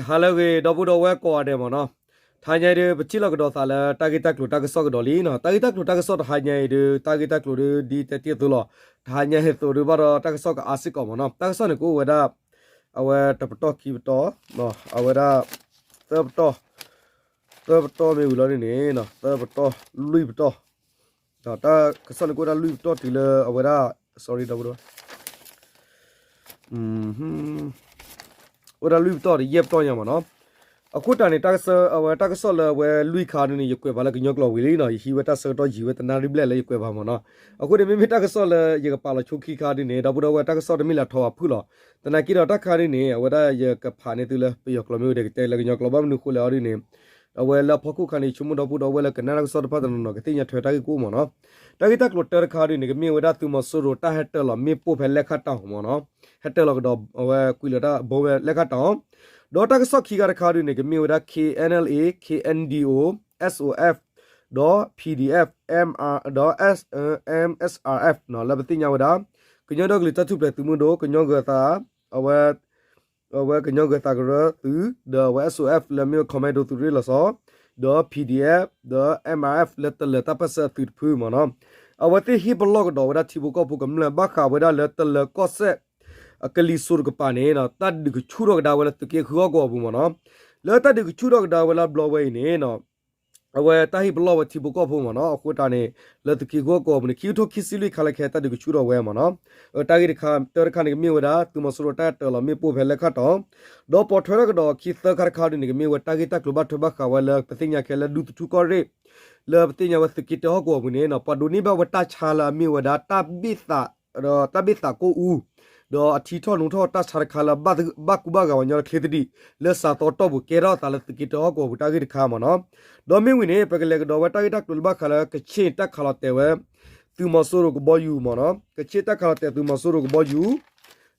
ဟါလၢအဂ့ၤ ဒီပုၢ်ဒီဝဲၢ်ကိးဂၤဒဲးမ့ၢ်နီၤ, တဟါညါအံၤဒုး ပထံၣ်လိာ်ကဒီးသးလၢတၢ်ဂ့ၢ်တၢ်ကျိၤတၢ်ကစီၣ်ကဒီးလံနီၤ, တၢ်ဂ့ၢ်တၢ်ကျိၤတၢ်ကစီၣ်တဟါညါအံၤဒုး တၢ်ဂ့ၢ်တၢ်ကျိၤဒုးဒ်တဲတ့ၢ်အသိးလီၤ, တဟါညါအံၤအသိးဒုးဘၣ်ဒီးတၢ်ကစီၣ်ကအါစ့ၢ်ကီးမ့ၢ်နီၤ, တၢ်ကစီၣ်န့ၣ်ကအိၣ်ဝဲဒၣ် အဝဲတပတီၢ်ခံပတီၢ်, အဝဲဒၣ် သၢပတီၢ်, သၢပတီၢ်မ့ၢ်ဝံၤလီၤဒ်န့ၣ်, သၢပတီၢ်လွံၢ်ပတီၢ်, တၢ်ကစီၣ်န့ၣ်ကအိၣ်ဒၣ်လွံၢ်ပတီၢ်တုၤလၢအဝဲဒၣ် sorry ဒီပုၢ်ဒီဝဲၢ် အိၣ်ဒၣ်လွံၢ်ပတီၢ်ဒီးယဲၢ်ပတီၢ်ညါမ့ၢ်နီၤ, အဃိတၢ်န့ၣ် အဝဲတၢ်ကစီၣ်လၢအဝဲလွံၢ်ခါဒ်န့ၣ် ယကွဲးပာ်လၢကညီကျိာ်ဝံၤလံနီၤ, ယဟံးဝဲတၢ်ဆၢကတီၢ်ယံာ်ဝဲတနၣ်ရံၣ်ဘျဲၣ်လၢယကွဲးပာ်မ့ၢ်နီၤ, အဃိန့ၣ် မ့မ့ၢ်တၢ်ကစီၣ်လၢယကပာ်လီၤဆိခံခါဒ်န့ၣ် ဒီပုၢ်ဒီဝဲၢ် တၢ်ကစီၣ်တမ့ၢ်လၢအထီၣ်ဘၣ်ဖုၣ်လီၤ, သနာ်က့ဒီးတၢ်ခါဒ်န့ၣ် အဝဲဒၣ်ယကဖးန့ၢ်သုလၢပယီၤကျိာ်မ့ၢ်ဝံၤဒီးကတဲလၢကညီကျိာ်ဘၣ်မနုၤဃိလဲၣ်အီၤဒ်န့ၣ် အဝဲလၢအဖီခိၣ်ခါန့ၣ် ယဆိကမိၣ်ဒီပုၢ်ဒီဝဲၢ်လၢကနၣ်တၢ်ကစီၣ်တဖၣ်တနီၤနီၤ ကသ့ၣ်ညါထွဲတၢ်ဂ့ၢ်ကအိၣ်မ့ၢ်နီၤ, တၢ်ဂ့ၢ်တၢ်ကျိၤတၢတခါဒ်န့ၣ် ကမ့ၢ်ဝဲဒၣ်သုးမီၤစိရိၤတၢ်ဟဲတၢၤလီၤမ့ၣ်ပိၢ်ဖဲလဲခၣ်တီၤမ့ၢ်နီၤ, ဟဲတၢၤလီၤကဒီးအဝဲကွံာ်လီၤတၢ်ဘိဖဲလဲခၣ်တီၤ, ဒီးတၢ်ကစီၣ်ခံခါတခါဒ်န့ၣ် ကမ့ၢ်ဝဲဒၣ် K N L A, K N D O, S O F, ဒီး P D F, ဒီး M S R F နီၤ လၢပသ့ၣ်ညါဝဲဒၣ် ကညီဒီကလုာ်တၢ်ထူၣ်ဖျဲးသုးမုၢ်ဒိၣ် ကညီဂၢၤသး အဝဲ အဝဲကညီဂၢၤသးကရၢသုး ဒီးအဝဲ S O F လၢမ့ၢ်ဝဲ commando သုးရ့ၣ်လီၤဆီ ဒီး P D F ဒီး M R F လၢတလၢၤတၢ်ပၢၢ်ဆၢအသုးတဖုမ့ၢ်နီၤ, အဝဲသ့ၣ်ဟ့ၣ်ပလီၢ်ကဒီးဝဲဒၣ်ထံဖိကီၢ်ဖိကမျၢၢ် ဘၣ်ဃးဝဲဒၣ်လၢတလၢၤကီၢ်စဲၣ် အကလံၤစိးတကပၤန့ၣ် တၢ်ဒုးကဆူၣ်ထီၣ်ကဒါဝဲလၢသုးက့ဃုဟီၣ်ကဝီၤပူၤမ့ၢ်နီၤ, လၢတၢ်ဒုးကဆူၣ်ထီၣ်ကဒါဝဲလၢဘျီဝဲအံၤန့ၣ် အဝဲတၢ်ဟ့ၣ်ပလီၢ်ဝဲထံဖိကီၢ်ဖိမ့ၢ်နီၤ, အဃိတၢ်န့ၣ် လၢသုးက့ဃုဟီၣ်ကဝီၤပူၤန့ၣ် ခံကထိခံဆံလွံၢ်ခါလၢခဲ တၢ်ဒုးကဆူၣ်ထီၣ်ဝဲမ့ၢ်နီၤ, တၢ်ဂ့ၢ်တခါ တၢတခါန့ၣ် ကမ့ၢ်ဝဲဒၣ် သုးမီၤစိရိၤတၢ်တၢၤလီၤမ့ၣ်ပိၢ်ဖဲလဲခၣ်တီၤ, ဒီးပိာ်ထွဲထီၣ်ကဒီးခံသၢခါတခါဒ်န့ၣ် ကမ့ၢ်ဝဲတၢ်ဂ့ၢ်တၢ်ကျိၤဘၣ်ထွဲဘၣ်ဃးဝဲလၢ ပသ့ၣ်ညါခဲလၢဒူသထူကီၢ်ရ့ၣ် လၢပသ့ၣ်ညါဝဲသုးက့တၢဟီၣ်ကဝီၤပူၤန့ၣ် ပှၤဒိးန့ၢ်ဘၣ်ဝဲတၢ်ဆါလၢအမ့ၢ်ဝဲဒၣ် တၢ်ဘ့ၣ်သးကိၣ်အူ ဒီးအထံထီၣ်နိထီၣ်တၢ်ဆါတခါလၢ ဘၣ်ကူဘၣ်ဂာ်ဝဲညီလၢချ့သဒံး လၢစးသီတီၢ်ပူၤ ကဲထီၣ်အသးလၢသုးက့တၢဟီၣ်ကဝီၤပူၤတၢ်ဂ့ၢ်တခါမ့ၢ်နီၤ, ဒီးမ့ၢ်ဝံၤန့ၣ် ပကလဲၤကဒီးဝဲတၢ်ဂ့ၢ်တၢ်ကျိၤလၢဘၣ်ဃးလၢကခ့ၣ်တၢ်ခးလီၤတဲာ်ဝဲ သုးမီၤစိရိၤကဘီယူၤမ့ၢ်နီၤ, ကခ့ၣ်တၢ်ခးလီၤတဲာ်သုးမီၤစိရိၤကဘီယူၤ,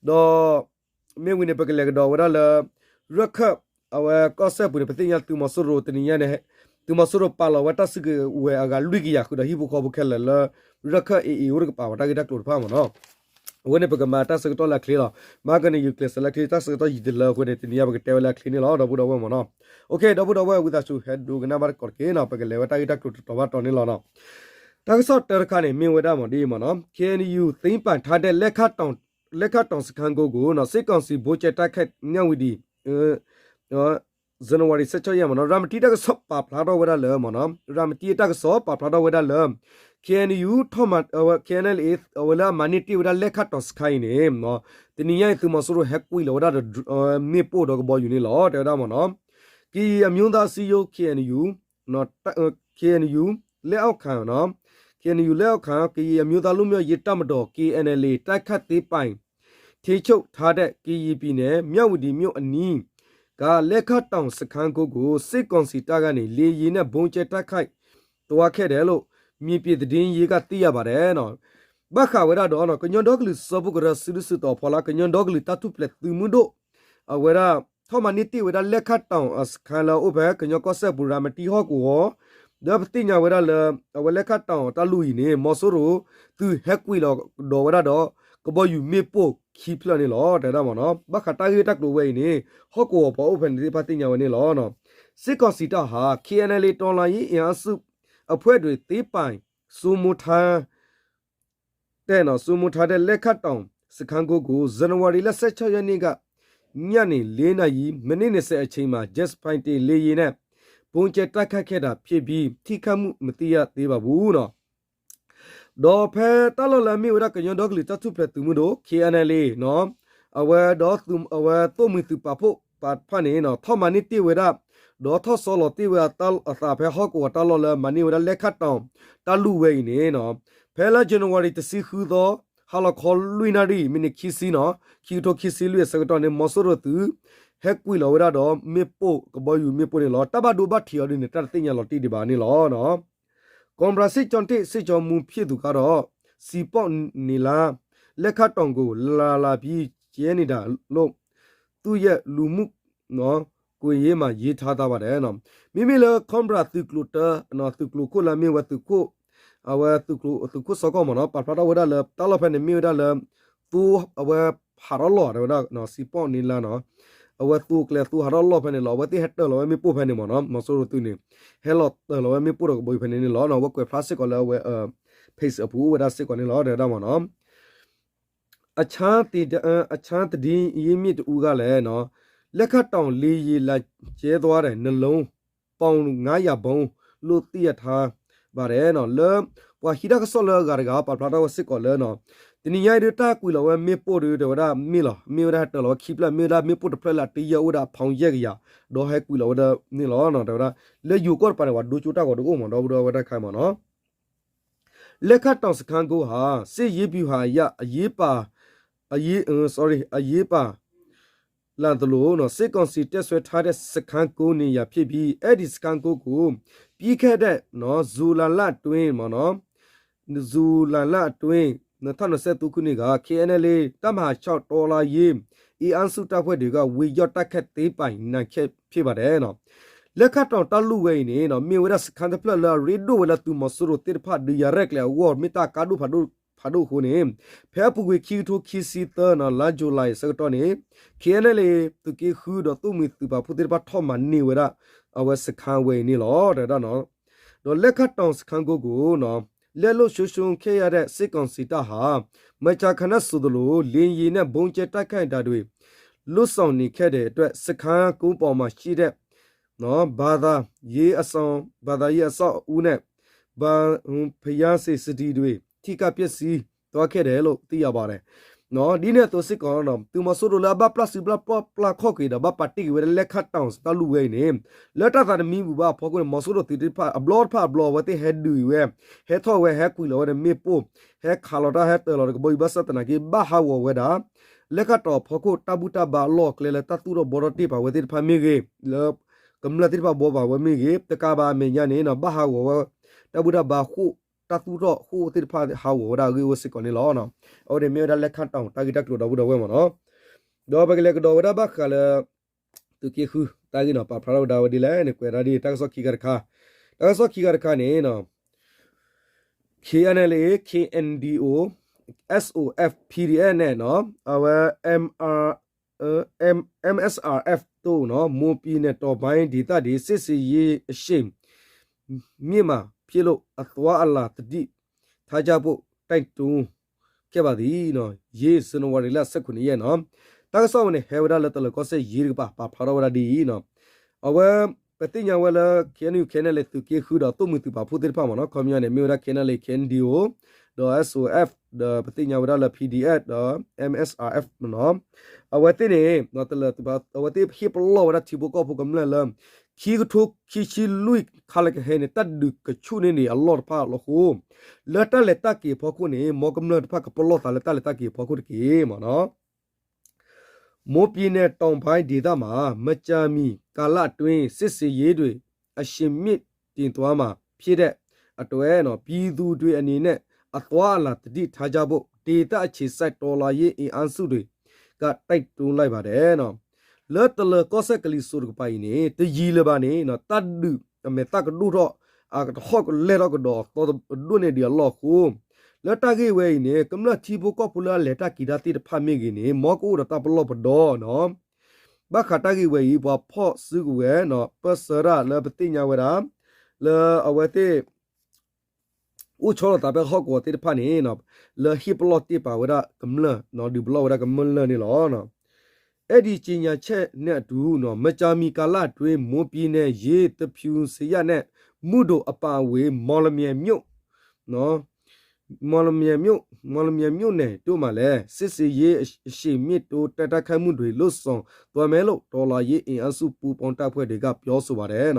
ဒီး မ့ၢ်ဝံၤန့ၣ် ပကလဲၤကဒီးဝဲဒၣ်လၢ ရခၢၣ် အဝဲကီၢ်စဲၣ်ပူၤန့ၣ် ပသ့ၣ်ညါသုးမီၤစိရိၤတနံၤညါန့ၣ် သုးမီၤစိရိၤပာ်လီၤဝဲတၢ်စုကဝဲၤအဂၤလွံၢ်ကယၤဃုာ်ဒီးဟံၣ်ဖိဃီဖိခဲလၢာ်လၢ ရခၢၣ် A A အိၣ်တကပၤဝဲတၢ်ဂ့ၢ်တၢ်ကျိၤတဖၣ်မ့ၢ်နီၤ, အဝဲန့ၣ် ပကမၤတၢ်ဆၢကတီၢ်လၢအချ့လီၤ. မဟါကန့ၣ် ယကျဲးစၢးလၢအချ့ တၢ်ဆၢကတီၢ်ယံာ်တလၢအဃိန့ၣ် တနံၤညါပကတဲဝဲလၢအချ့န့ၣ်လီၤ ဒီပုၢ်ဒီဝဲၢ်မ့ၢ်နီၤ. ဒီပုၢ်ဒီဝဲၢ်ဝံသးစူၤ ဟဲဒိကနၣ်ဘၣ်တကိးတက့ၢ်နီၤ, ပကလဲၤဝဲတၢ်ဂ့ၢ်တၢ်ကျိၤတတီၤဘၣ်တတီၤန့ၣ်လီၤနီၤ. တၢ်ကစီၣ်တၢတခါန့ၣ် မ့ၢ်ဝဲဒၣ်မ့ၢ်ဒ်အံၤမ့ၢ်နီၤ, K N U သိမ်းပိုင်ထားတဲ့ လက်ခတ်တောင် စခန်းကို စစ်ကောင်စီ ဗုံးကြဲတိုက်ခိုက် မြဝတီ ဇန်နဝါရီ ဆယ့်ခြောက်ရက် မ့ၢ်နီၤ, ရၤမတံတၢ်ကစီၣ်ပာ်ဖျါထီၣ်ဝဲဒၣ်လၢမ့ၢ်နီၤ, ရၤမတံတၢ်ကစီၣ်ပာ်ဖျါထီၣ်ဝဲဒၣ်လၢ K N U ထီၣ်မၤ K N L A အဝဲလၢအမၤန့ၢ်တ့ၢ်ဝဲဒၣ် လက်ခတ်တောင် စခန်း အံၤန့ၣ် တနံၤညါအံၤ သုးမီၤစိရိၤဟဲကွံာ်လီၤဝဲဒၣ်ဒီး မ့ၣ်ပိၢ်ဒီးကဘီယူၤန့ၣ်လီၤ တဲဝဲဒၣ်မ့ၢ်နီၤ. ကရင်အမျိုးသားအစည်းအရုံး K N U K N U လက်အောက်ခံ နော် K N U လက်အောက်ခံ ကရင်အမျိုးသားလွတ်မြောက်ရေးတပ်မတော် K N L A တိုက်ခိုက်သိမ်းပိုင်ထိန်းချုပ်ထားတဲ့ ကရင်ပြည်နယ် မြဝတီမြို့အနီးက လက်ခတ်တောင် စခန်းကုန်းကို စစ်ကောင်စီတပ်ကနေ လေယာဉ်နဲ့ ဗုံးကြဲတိုက်ခိုက်သွားခဲ့တယ်လို့ မြေပြင်သတင်းတွေက သိရပါတယ် နော်. ဘၣ်ဃးဝဲဒၣ်ဒီး ကညီဒီကလုာ်စၢဖှိၣ်ကရၢ စုဒုၣ်စုတီၤဖီလာ် ကညီဒီကလုာ်တၢ်ထူၣ်ဖျဲးသုးမုၢ်ဒိၣ် အဝဲဒၣ် ထီၣ်မၤန့ၢ်တ့ၢ်ဝဲဒၣ် လက်ခတ်တောင် စခန်း လၢအအိၣ်ဖဲ ကညီကီၢ်စဲၣ်ပူၤ ရၤမတံဟီၣ်ကဝီၤ ဒီးပသ့ၣ်ညါဝဲဒၣ်လၢ အဝဲ လက်ခတ်တောင် တၢ်လူၢ်အံၤန့ၣ် မီၤစိရိၤသုးဟဲကွံာ်လီၤဒိးဝဲဒၣ်ဒီး ကဘီယူၤမ့ၣ်ပိၢ်ခံဖျၢၣ်န့ၣ်လီၤ တဲဝဲဒၣ်မ့ၢ်နီၤ. ဘၣ်ဃးတၢ်ဂ့ၢ်တၢ်ကျိၤဝဲအံၤန့ၣ် ဟီၣ်ကဝီၤပှၤအိၣ်ဖဲန့ၣ်သ့ၣ်တဖၣ်သ့ၣ်ညါဝဲန့ၣ်လီၤ. စစ်ကောင်စီတပ်ဟာ K N L A တော်လှန်ရေးအင်အားစုအဖွဲ့တွေ သိမ်းပိုင် စိုးမိုးထား တဲ့နော် စိုးမိုးထားတဲ့ လက်ခတ်တောင် စခန်းကုန်းကို ဇန်နဝါရီလ ဆယ့်ခြောက်ရက်နေ့က ညနေ လေးနာရီ မိနစ် နှစ်ဆယ် အချိန်မှာ Jet Fighter လေယာဉ်နဲ့ ဗုံးကြဲတိုက်ခိုက်ခဲ့တာဖြစ်ပြီး ထိခိုက်မှု မသိရသေးပါဘူးနော်. ဒီးဖဲတၢ်လီၢ်လၢအမ့ၢ်ဝဲဒၣ် ကညီဒီကလုာ်တၢ်ထူၣ်ဖျဲးသုးမုၢ်ဒိၣ် K N L A နော် အဝဲဒီး အဝဲသိၣ်မှံၤသုးပာ်ဖှိၣ်ပာ်တဖၣ်န့ၣ် ထီၣ်မၤန့ၢ်တ့ၢ်ဝဲဒၣ် ဒီးထီၣ်ဆီလီၤတ့ၢ်ဝဲအသးဖဲဟီၣ်ကဝီၤတၢ်လီၢ်လၢ မၤန့ၢ်ဝဲဒၣ် လက်ခတ်တောင် တၢ်လူၢ်ဝဲအံၤန့ၣ် ဖဲလါ January တဆံဃုသီ ဟါလီၤခီလွံၢ်နၣ်ရံၣ် မံးနံးခံဆံနီၤ ခံကထိခံဆံလွံၢ်အဆၢကတီၢ်န့ၣ် မီၤစိရိၤသုး ဟဲကွံာ်လီၤဝဲဒၣ်ဒီး မ့ၣ်ပိၢ် ကဘီယူၤမ့ၣ်ပိၢ်န့ၣ်လီၤ. တၢ်ဘၣ်ဒိဘၣ်ထံးအီၤဒ်န့ၣ် တၢ်တသ့ၣ်ညါလီၤတံၢ်ဒံးဘၣ်န့ၣ်လီၤ. ကော့ဘရာစစ်ကြောင်းတစ် စစ်ကြောင်းမှူးဖြစ်သူကတော့ စံပေါက်နေလား လက်ခတ်တောင်ကို လာလာပြီး ကြဲနေတာလို့ သူ့ရဲ့လူမှုကွန်ရက်မှာ ရေးထားပါတယ် မ့မ့ၢ်လၢ Cobra သုးကျိၤတၢ သုးကျိၤခိၣ်လၢအမ့ၢ်ဝဲသုးခိၣ် အဝဲသုးခိၣ်စီၤကီၢ်မ့ၢ်နီၤ ပာ်ဖျါထီၣ်ဝဲဒၣ်လၢ တၢ်လီၢ်ဖဲန့ၣ်မ့ၢ်ဝဲဒၣ်လၢ သိအဝဲဖးထီၣ်လီၤ တဲဝဲဒၣ် စံပေါက်နေလားနီၤ အဝဲသူကျဲသူဟးထီၣ်လီၢ်ဖဲန့ၣ်လီၤ. အဝဲသ့ၣ်ဟဲတၢၤလီၤဝဲမ့ၣ်ပိၢ်ဖဲန့ၣ်မ့ၢ်နီၤ, မီၤစိရိၤသုးန့ၣ် ဟဲလီၤတၢၤလီၤဝဲမ့ၣ်ပိၢ်တကဘီယူၤဖဲန့ၣ်န့ၣ်လီၤ. အဝဲကွဲးဖျါစ့ၢ်ကီးလၢအဝဲ page အပူၤအိၣ်ဝဲဒၣ်စ့ၢ်ကီးန့ၣ်လီၤ တဲဝဲဒၣ်မ့ၢ်နီၤ. အခြားသတင်းရင်းမြစ်တဦးကလည်း လက်ခတ်တောင်လေယာဉ်လာကျဲသွားတဲ့ နှစ်လုံး ပေါင်ငါးရာ ဗုံး လို့ သိရထားပါတယ် လၢ ပှၤဟံးတၢ်ကစီၣ်လၢအဂၤတဂၤ ပာ်ဖျါထီၣ်ဝဲစ့ၢ်ကီးလၢ တနံၤညါအံၤဒုး တၢ်ကွံာ်လီၤဝဲမ့ၣ်ပိၢ်ဒုး တဲဝဲဒၣ်မ့ၢ်လီၤ. မ့ၢ်ဝဲဒၣ်ဟဲတၢၤလီၤဝဲခံဖျၢၣ် မ့ၢ်ဝဲဒၣ်မ့ၣ်ပိၢ်တဖျၢၣ်လၢအတယာ်အိၣ်ဝဲဒၣ် ပေါင် ယဲၢ်ကယၤ ဒီးဟဲကွံာ်လီၤဝဲဒၣ်န့ၣ်လီၤ. တဲဝဲဒၣ် လၢယိၤကီၢ်တပၤန့ၣ် ပှၤဒိကၠိတၢ်ဂီၤတအိၣ်မး ဒီပုၢ်ဒီဝဲၢ်တၢ်ခါမးနီၤ လက်ခတ်တောင်စခန်းကုန်းဟာ စစ်ရေးဗျူဟာအရ အရေးပါ အရေး sorry အရေးပါလာသလို စစ်ကောင်စီတပ်စွဲထားတဲ့စခန်းကုန်းနေရာဖြစ်ပြီး အဲဒီစခန်းကုန်းကို ပြီးခဲ့တဲ့ ဇူလိုင်လအတွင်း ဇူလိုင်လအတွင်း နှစ်ထောင်နှစ်ဆယ့်သုံးခုနှစ်က KNLA တပ်မဟာခြောက် တော်လှန်ရေးအင်အားစုတပ်ဖွဲ့တွေက ဝင်ရောက်တိုက်ခိုက်သိမ်းပိုက်နိုင်ခဲ့ဖြစ်ပါတယ် လက်ခတ်တောင်တၢ်လူၢ်ဝဲအံၤန့ၣ် မ့ၢ်ဝဲဒၣ်စခန်းတဖျၢၣ်လၢအရ့ဒိၣ်ဝဲလၢသုးမီၤစိရိၤသ့ၣ်တဖၣ် ဒုးယၤရဲၣ်ကျဲၤအဂီၢ် မ့ၢ်တၢ်ကါဒိၣ်ဖးဒိၣ်အဃိန့ၣ် ဖဲအပူၤကွံာ်ခံကထိခံဆံသၢ လါယူၤလံအဆၢကတီၢ်န့ၣ် KNLA သုးက့ဃုဒီးသိၣ်မှံၤသုးပာ်ဖှိၣ်သ့ၣ်တဖၣ်ထီၣ်မၤန့ၢ်ဝဲဒၣ် အဝဲစခန်းဝဲအံၤန့ၣ်လီၤ တဲဝဲဒၣ်နီၤ. ဒီးလက်ခတ်တောင်စခန်းကုန်းကို လက်လွှတ်ဆုံးရှုံးခဲ့ရတဲ့စစ်ကောင်စီတပ်ဟာ မကြာခဏဆိုသလို လေယာဉ်နဲ့ဗုံးကြဲတိုက်ခိုက်တာတွေ လုပ်ဆောင်နေခဲ့တဲ့အတွက် စခန်းကုန်းပေါ်မှာရှိတဲ့ ဘာသာရေးအဆောက်အဦးနဲ့ ဘုရားစခန်းတွေ ထိခိုက်ပျက်စီးသွားခဲ့တယ်လို့ သိရပါတယ် ဒ်န့ၣ်အသိးစ့ၢ်ကီး သုးမီၤစိရိၤလၢအဘၣ်ပျၢ်စုဘၣ်ပျၢ်ခီၣ်က့ၤဒီး ဘၣ်ပာ်တ့ၢ်က့ၤဝဲဒၣ် လက်ခတ်တောင် တၢ်လူၢ်ဝဲအံၤန့ၣ် လၢတၢ်သးတမံဘူးဘၣ်အဖီခိၣ်န့ၣ် မီၤစိရိၤသုးသ့ၣ်တဖၣ် အဘျီတဖၣ်အဘျီ အဝဲသ့ၣ်ဟဲဒုးအံၤဝဲ ဟဲထီၣ်ဝဲ ဟဲကွံာ်လီၤဝဲဒီးမ့ၣ်ပိၢ် ဟဲခးလီၤတၢ် ဟဲတၢၤလီၤတကဘီယူၤဘၣ်ဆၣ်သနာ်က့ ဘၣ်ဟးဂီၤဝဲဒၣ် လက်ခတ်တောင်အဖီခိၣ် တၢ်ဘူၣ်တၢ်ဘါအလီၢ်အကျဲလၢတၢ်သူၣ်ထီၣ်ဘှီထီၣ်တ့ၢ်ပာ်ဝဲသ့ၣ်တဖၣ်မ့ၢ်ဂ့ၤ, လၢကမျၢၢ်သ့ၣ်တဖၣ်ဘှီပာ်ဝဲမ့ၢ်ဂ့ၤ, တကးဘၣ်အမဲာ်ညါန့ၣ် ဘၣ်ဟးဂီၤဝဲ တၢ်ဘူၣ်တၢ်ဘါဃိၣ် တၢ်သူၣ်ထီၣ်ဃိၣ်သ့ၣ်တဖၣ်ဟးဂီၤဝဲဒၣ်အဂ့ၢ်အိၣ်စ့ၢ်ကီးန့ၣ်လီၤ. အဝဲန့ၣ်မ့ၢ်ဝဲဒၣ် လက်ခတ်တောင် တၢ်ဂ့ၢ်တၢ်ကျိၤ ဒီပုၢ်ဒီဝဲၢ်မ့ၢ်နီၤ. ဒီးပကလဲၤကဒီးဝဲဒၣ်ဘၣ်ဃးလၢ သုးက့ဃု တၢ်ဂ့ၢ်နီၤ ပာ်ဖျါထီၣ်ဝဲဒၣ်ဝဲဒ်လဲၣ်န့ၣ် ကွဲးဒၣ်ဒ်တၢ်ကစီၣ်ခံခါတခါ, တၢ်ကစီၣ်ခံခါတခါန့ၣ် KNLA, KNDO, SOF, PDF န့ၣ် အဝဲ MSRF တို့ မွန်ပြည်နယ်တောင်ပိုင်းဒေသတွေ စစ်ဆင်ရေးအရှိန်မြင့်မှာဖြစ်လို့ အသွားအလာသတိထားကြဖို့ တိုက်တွန်းခဲ့ပါသည် ရေး ဇန်နဝါရီလ ဆယ့်ခုနစ်ရက်နီၤ. တၢ်ကစီၣ်ဝဲန့ၣ် ဟဲဝဲဒၣ်လၢတလၢၤကီၢ်စဲၣ်ယ့တကပၤ ပာ်ဖျါထီၣ်ဝဲဒၣ်ဒ်အံၤနီၤ. အဝဲ ပသ့ၣ်ညါဝဲလၢ KNU KNLA သုးက့ဃုဒီးသိၣ်မှံၤသုးပာ်ဖှိၣ်သ့ၣ်တဖၣ်မ့ၢ်နီၤ ခီပညီန့ၣ် မ့ၢ်ဝဲဒၣ် KNLA KNDO ဒီး SOF ဒီးပသ့ၣ်ညါဝဲဒၣ်လၢ PDF ဒီး MSRF မ့ၢ်နီၤ. အဝဲသ့ၣ်န့ၣ် အဝဲသ့ၣ်ဟ့ၣ်ပလီၢ်ဝဲဒၣ်ထံဖိကီၢ်ဖိကမျၢၢ်လၢ ခံကထိခံဆံလွံၢ်ခါလၢကဟဲန့ၣ် တၢ်ဒုးကဆူၣ်န့ၢ်ဒံးအလီၢ်တဖၣ်လီၤအဃိ လၢတၢ်လဲၤတၢ်က့ၤအဖီခိၣ်န့ၣ် မ်ကမျၢၢ်တဖၣ်ကပလီၢ်သးလၢတၢ်လဲၤတၢ်က့ၤအဖီခိၣ်တက့ၢ်မ့ၢ်နီၤ. မွန်ပြည်နယ်တောင်ပိုင်းဒေသမှာ မကြာမီကာလအတွင်း စစ်ဆင်ရေးတွေ အရှိန်မြင့်တင်သွားမှာဖြစ်တဲ့အတွက် ပြည်သူတွေအနေနဲ့ အသွားအလာသတိထားကြဖို့ ဒေသအခြေစိုက်တော်လှန်ရေးအင်အားစုတွေက တိုက်တွန်းလိုက်ပါတယ် လၢတလၢၤကီၢ်စဲၣ်ကလံၤစိးတကပၤအံၤန့ၣ် တယံာ်လၢၤဘၣ်န့ၣ် တၢ်ဒုးအမဲာ်သၣ်ကဒိၣ်ထီၣ် အကတဟီၣ်ကလဲၢ်ထီၣ်ကဒီးအသီဒိၣ်န့ၢ်ဒံးအလီၢ်အဃိ လၢတၢ်ဂ့ၢ်ဝဲအံၤန့ၣ် ကမျၢၢ်ထံဖိကီၢ်ဖိလၢအလဲၤတၢ်က့ၤတၢ်သ့ၣ်တဖၣ်မ့ၢ်ဂ့ၤန့ၣ် မ်ကအိၣ်ဒီးတၢ်ပလီၢ်ပဒီနီၤ. ဘၣ်ဃးတၢ်ဂ့ၢ်ဝဲအံၤ ပှၤဖီၣ်စုကဝဲၤနီၤ ပၢၢ်ဆၢတၢ်လၢပသ့ၣ်ညါဝဲဒၣ် လၢအဝဲသ့ၣ် အိၣ်ဆီလီၤသးဖဲဟီၣ်ကဝီၤသ့ၣ်တဖၣ်န့ၣ် လၢဟ့ၣ်ပလီၢ်တ့ၢ်ပာ်ဝဲဒၣ်ကမျၢၢ်နီၤ ဒုးပလီၢ်ဝဲဒၣ်ကမျၢၢ်န့ၣ်လီၤ. အဲဒီကြေညာချက်နဲ့အတူ မကြာမီကာလအတွင်း မွန်ပြည်နယ် ရေး သဖြူဇရပ်နဲ့ မုဒုံအပါအဝင် မော်လမြိုင်မြို့ မော်လမြိုင်မြို့ မော်လမြိုင်မြို့နယ်တို့မှာလည်း စစ်ဆင်ရေးအရှိန်မြှင့်တိုး တိုက်ခိုက်မှုတွေ လုပ်ဆောင်သွားမယ်လို့ တော်လှန်ရေးအင်အားစုပူးပေါင်းတပ်ဖွဲ့တွေက ပြောဆိုပါတယ်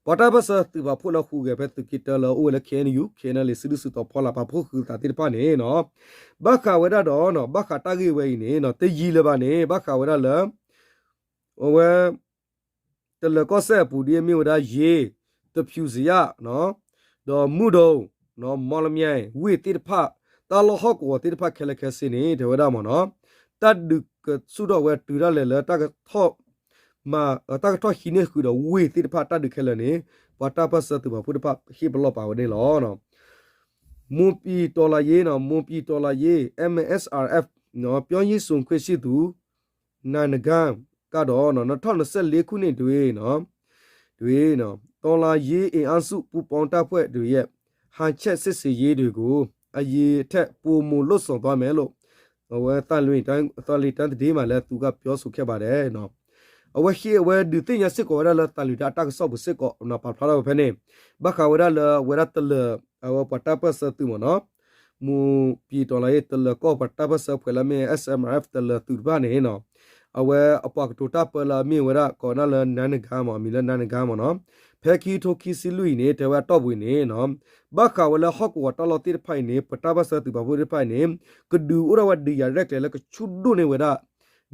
ပှၤတၢ်ပၢၢ်ဆၢသုးပာ်ဖှိၣ်လၢဟူးဂဲၤဖဲသုးက့တၢလၢအိၣ်ဝဲလၢ KNU KNLA စုဒုၣ်စုတီၤဖီလာ်ပာ်ဖှိၣ်ဃုာ်သးသ့ၣ်တဖၣ်န့ၣ် ဘၣ်ဃးဝဲဒၣ်ဒီး ဘၣ်ဃးတၢ်ဂ့ၢ်ဝဲအံၤန့ၣ် တယံာ်လၢၤဘၣ်န့ၣ် ဘၣ်ဃးဝဲဒၣ်လၢ အဝဲ တလၢၤကီၢ်စဲၣ်အပူၤဒ်အမ့ၢ်ဝဲဒၣ် ရေး သဖြူဇရပ် ဒီးမုဒုံ မော်လမြိုင် ဝ့ၢ်သ့ၣ်တဖၣ် တၢ်လီၢ်ဟီၣ်ကဝီၤသ့ၣ်တဖၣ်ခဲလၢာ်ခဲဆ့န့ၣ် တဲဝဲဒၣ်မ့ၢ်နီၤ တၢ်ဒုးကဆူၣ်ထီၣ်ဝဲတုၤဒၣ်လဲာ်လၢ တၢ်ကထီၣ်ဟံးန့ၢ်ဃုာ်ဒီးဝ့ၢ်သ့ၣ်တဖၣ်တၢ်ဒုးခဲလၢာ်န့ၣ် ပှၤတၢ်ပၢၢ်ဆၢသုးပာ်ဖှိၣ်တဖၣ်ဟ့ၣ်ပလီၢ်ပာ်ဝဲန့ၣ်လီၤ. မွန်ပြည်တော်လှန်ရေးနီၤ မွန်ပြည်တော်လှန်ရေး MSRF ပြောရေးဆိုခွင့်ရှိသူ နိုင်နဂါ ကဒီး နှစ်ထောင့်နှစ်ဆယ့်လေးခုနှစ်တွင် တွင် တော်လှန်ရေးအင်အားစုပူးပေါင်းတပ်ဖွဲ့တွေရဲ့ ဟန်ချက်စစ်ဆင်ရေးတွေကို အရင်ထက် ပိုမိုလုပ်ဆောင်သွားမယ်လို့ အဝဲသံလွင် သံလွင်တိုင်းသတင်းမှာလည်း သူကပြောဆိုခဲ့ပါတယ် အဝဲဟ့ၣ်အဝဲဒုးသ့ၣ်ညါစ့ၢ်ကီးဝဲဒၣ်လၢသံလွင်တိုင်းအတၢ်ကစီၣ်ပူၤစ့ၢ်ကီး ပာ်ဖျါထီၣ်ဝဲဖဲန့ၣ် ဘၣ်ဃးဝဲဒၣ်လၢအဝဲဒၣ်တလၢၤ အဝဲပှၤတၢ်ပၢၢ်ဆၢသုးမ့ၢ်နီၤ မူပံၤတီၤလီၤအံၤ တလၢၤကီၢ်ပှၤတၢ်ပၢၢ်ဆၢဖှဲးလၢမ့ၢ် S M R F တလၢၤသုးတဖၣ်န့ၣ်နီၤ အဝဲအပှၤကတိၤတၢ်ပၢလၢအမ့ၢ်ဝဲဒၣ် ကိးဝဲဒၣ်လၢ နါနဂါမ့ၢ် အမံၤလၢ နါနဂါမ့ၢ်နီၤ ဖဲခံကထိခံဆံလွံၢ်အံၤန့ၣ် တဲဝဲအတီၢ်ပူၤအံၤန့ၣ်နီၤ ဘၣ်ဃးဝဲလၢဟီၣ်ကဝီၤတၢ်လီၢ်သ့ၣ်တဖၣ်အံၤန့ၣ် ပတၢ်ပၢၢ်ဆၢသုးပာ်ဖှိၣ်သ့ၣ်တဖၣ်အံၤန့ၣ် ကဒုးအိၣ်ထီၣ်ဝဲဒုးယၤရဲၣ်ကျဲၤလၢကဆူၣ်ဒိၣ်န့ၢ်ဝဲဒၣ်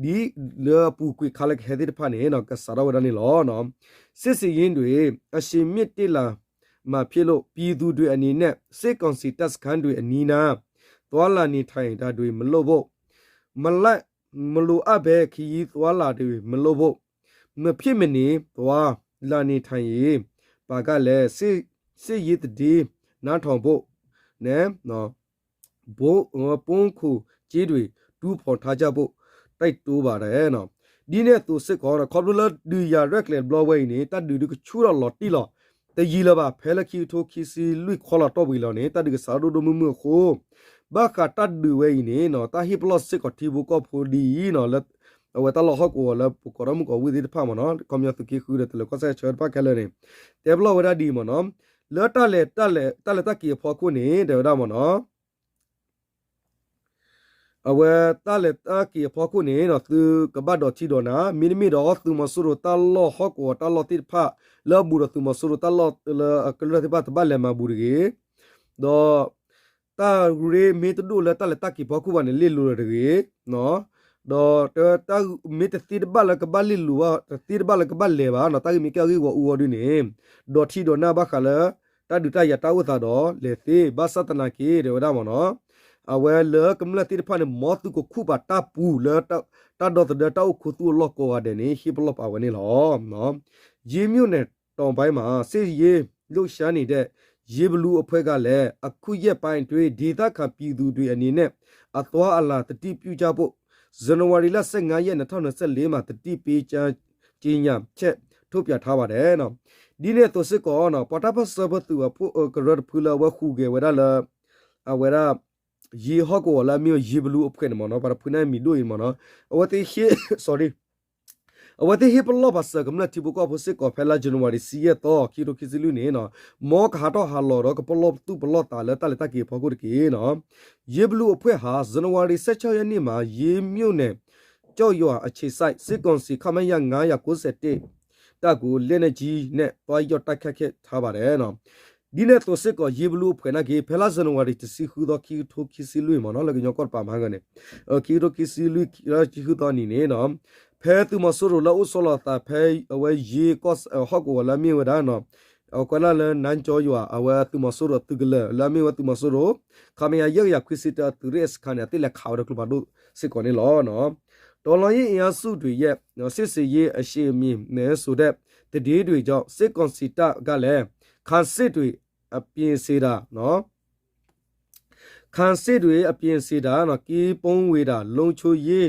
ဒ်လၢအပူၤကွံာ်ခါလၢကဟဲသ့ၣ်တဖၣ်န့ၣ်နီၤ ကစးထီၣ်ဝဲဒၣ်န့ၣ်လီၤ. စစ်ဆင်ရေးတွေ အရှိန်မြှင့်တင်လာမှာဖြစ်လို့ ပြည်သူတွေအနေနဲ့ စစ်ကောင်စီတပ်စခန်းတွေအနီးနား သွားလာနေထိုင်တာတွေမလုပ်ဖို့ မလို မလိုအပ်ဘဲ ခရီးသွားလာတွေမလုပ်ဖို့ မဖြစ်မနေ သွားလာနေထိုင်ရေး ပါကလည်း စစ် စစ်ရေးသတင်းနားထောင်ဖို့နဲ့ ဗုံး ဗုံးခိုကျင်းတွေ တူးဖော်ထားကြဖို့ တိုက်တွန်းပါတယ် ဒ်န့ၣ်အသိးစ့ၢ်ကီး ခီဖျိလၢဒုးယၤရဲၣ်ကျဲၤတဘျီဝဲအံၤန့ၣ် တၢ်ဒုးဒုးကဆူၣ်ထီၣ်လီၤတံၢ်လီၤ. တယံာ်လၢၤဘၣ် ဖဲလၢခံကထိခံဆံလွံၢ်ခီလီၤတီၢ်ပူၤလီၤန့ၣ် တၢ်ဒုးကစးထီၣ်ဒိၣ်ဒိၣ်မုၢ်မုၢ်အဃိ ဘၣ်ဃးတၢ်ဒုးဝဲအံၤန့ၣ်နီၤ တၢ်ဟ့ၣ်ပလီၢ်စ့ၢ်ကီးထံဖိကီၢ်ဖိဒ်အံၤနီၤ လၢအဝဲတၢ်လီၢ်ဟီၣ်ကဝီၤလၢပကိးထီၣ်မုၢ်ကီၤဝ့ၢ်သ့ၣ်တဖၣ်မ့ၢ်နီၤ ခီပညီသုးက့ဃုဒီးတလၢၤကီၢ်စဲၣ်ဆၢတဖၣ်ခဲလၢာ်န့ၣ် တဲပလီၢ်ဝဲဒၣ်ဒ်အံၤမ့ၢ်နီၤ လၢတၢ်လဲၤ တၢ်လဲၤတၢ်က့ၤအဖီခိၣ်န့ၣ် တဲဝဲဒၣ်မ့ၢ်နီၤ အဝဲတၢ်လဲၤတၢ်က့ၤအဖီခိၣ်န့ၣ် သုကဘၣ်ဒိးထံဒိးနါ မ့တမ့ၢ်ဒီးသုးမီၤစိရိၤတၢ်လီၢ်ဟီၣ်ကဝီၤတၢ်လီၢ်သ့ၣ်တဖၣ် လၢအဘူးဒီးသုးမီၤစိရိၤတၢ်လီၢ်လၢအကရၢၢ်သ့ၣ်တဖၣ်တဘၣ်လဲၤမၤဘူးတဂ့ၤ ဒီး တၢ်ရ့မ့ၢ်တဒိၣ်လၢတၢ်လဲၤတၢ်က့ၤဖီခိၣ်ဘၣ်န့ၣ် လ့ၣ်လိၤလၢၤတဂ့ၤ ဒီးတၢ် မ့ၢ်တသ့တဘၣ်လၢကဘၣ်လ့ၣ်လိၤဘၣ် တသ့တဘၣ်လၢကဘၣ်လဲၤဘၣ်နီၤ တၢ်ဂ့ၢ်မ့ၢ်ကဲအဂ့ၢ်ဂီၢ်အူအီၤဒုန့ၣ် ဒိးထံဒိးနါဘၣ်ဃးလၢ တၢ်ဒုးတၢ်ယၤတၢ်အိၣ်သးဒီးလဲၤသ့ ဘၣ်ဆၣ်သနာ်က့ တဲဝဲဒၣ်မ့ၢ်နီၤ အဝဲလၢကမျၢၢ်သ့ၣ်တဖၣ်န့ၣ် မ်သုကခူၣ်ပာ်တၢ်ပူၤလၢ တၢ်ဒီသဒၢတၢ်အိၣ်ခူသူၣ်အလီၢ်ကိးဂၤဒဲးန့ၣ် ဟ့ၣ်ပလီၢ်ပာ်ဝဲန့ၣ်လီၤ. ရေးမြို့နယ်တောင်ပိုင်းမှာ စစ်ရေးလှုပ်ရှားနေတဲ့ ရေးဘလူအဖွဲ့ကလည်း အခုရက်ပိုင်းအတွင်း ဒေသခံပြည်သူတွေအနေနဲ့ အသွားအလာသတိပြုကြဖို့ ဇန်နဝါရီလ ဆယ့်ငါးရက် နှစ်ထောင့်နှစ်ဆယ့်လေးမှာ သတိပေးကြေညာချက် ထုတ်ပြန်ထားပါတယ် ဒ်န့ၣ်အသိးစ့ၢ်ကီး ပှၤတၢ်ပၢၢ်ဆၢဖိသုးအဖိကရၢတဖုလၢအဝဲဟူးဂဲၤဝဲဒၣ်လၢ အဝဲဒၣ် ယ့ၤဟီၣ်ကဝီၤလၢအမ့ၢ်ဝဲယ့ၤဘလူအဖှဲးန့ၣ်မ့ၢ်နီၤ ပှၤတဖုန့ၣ်မံၤဒိၣ်အံၤမ့ၢ်နီၤ အဝဲသ့ၣ်ဟ့ၣ် sorry အဝဲသ့ၣ်ဟ့ၣ်ပလီၢ်ပာ်စၢၤကမျၢၢ်ထံဖိကီၢ်ဖိစ့ၢ်ကီး ဖဲလါ January ဆံယဲၢ်သီ ခံကထိခံဆံလွံၢ်န့ၣ်နီၤ မ်ကဟးထီၣ်ဟးလီၤဒီးကပလီၢ်သူၣ်ပလီၢ်သးလၢတၢ်လဲၤတၢ်က့ၤအဖီခိၣ်တက့ၢ်နီၤ ရေးဘလူအဖွဲ့ဟာ ဇန်နဝါရီ ဆယ့်ခြောက်ရက်နေ့မှာ ရေးမြို့နယ် ကျောက်ရွာအခြေစိုက် စစ်ကောင်စီ ခမရ ငါးရာကိုးဆယ့်တစ် တပ်ကို လက်နက်ကြီးနဲ့ သွားရောက်တိုက်ခိုက်ခဲ့ထားပါတယ် ဒ်န့ၣ်အသိးစ့ၢ်ကီး ရေးဘလူအဖွဲ့နာ်က့ ဖဲလါ January တဆံဃုသီ ခံကထိခံဆံလွံၢ်မ့ၢ်နီၤ လၢကညီကီၢ်တပၤမၤဂၤန့ၣ် ခံကထိခံဆံလွံၢ် ဆံဃုသီနံၤန့ၣ်နီၤ ဖဲသုးမီၤစိရိၤလၢအအိၣ်ဆီလီၤအသးဖဲ အဝဲယ့ၤကီၢ်ဟီၣ်ကဝီၤလၢအမ့ၢ်ဝဲဒၣ်နီၤ အကွဲးလၢ်လၢ နါကၠီယွၤ အဝဲသုးမီၤစိရိၤသုးကလၢၤ လၢအမ့ၢ်ဝဲသုးမီၤစိရိၤ ခမရ ယဲၢ်ကယၤခွံဆံတၢ သုးရ့ၣ်စခါန့ၣ် အသ့ၣ်လဲၤခးဝဲဒၣ်ကျိဖးဒိၣ်စ့ၢ်ကီးန့ၣ်လီၤ တော်လှန်ရေးအင်အားစုတွေရဲ့ စစ်ဆင်ရေးအရှိန်မြင့် ဆိုတဲ့ သတင်းတွေကြောင့် စစ်ကောင်စီတပ်ကလည်း ခံစစ်တွေ အပြင်စေတာနော် ခံစစ်တွေ အပြင်စေတာနော် ကင်းပုန်းဝေတာ လုံခြုံရေး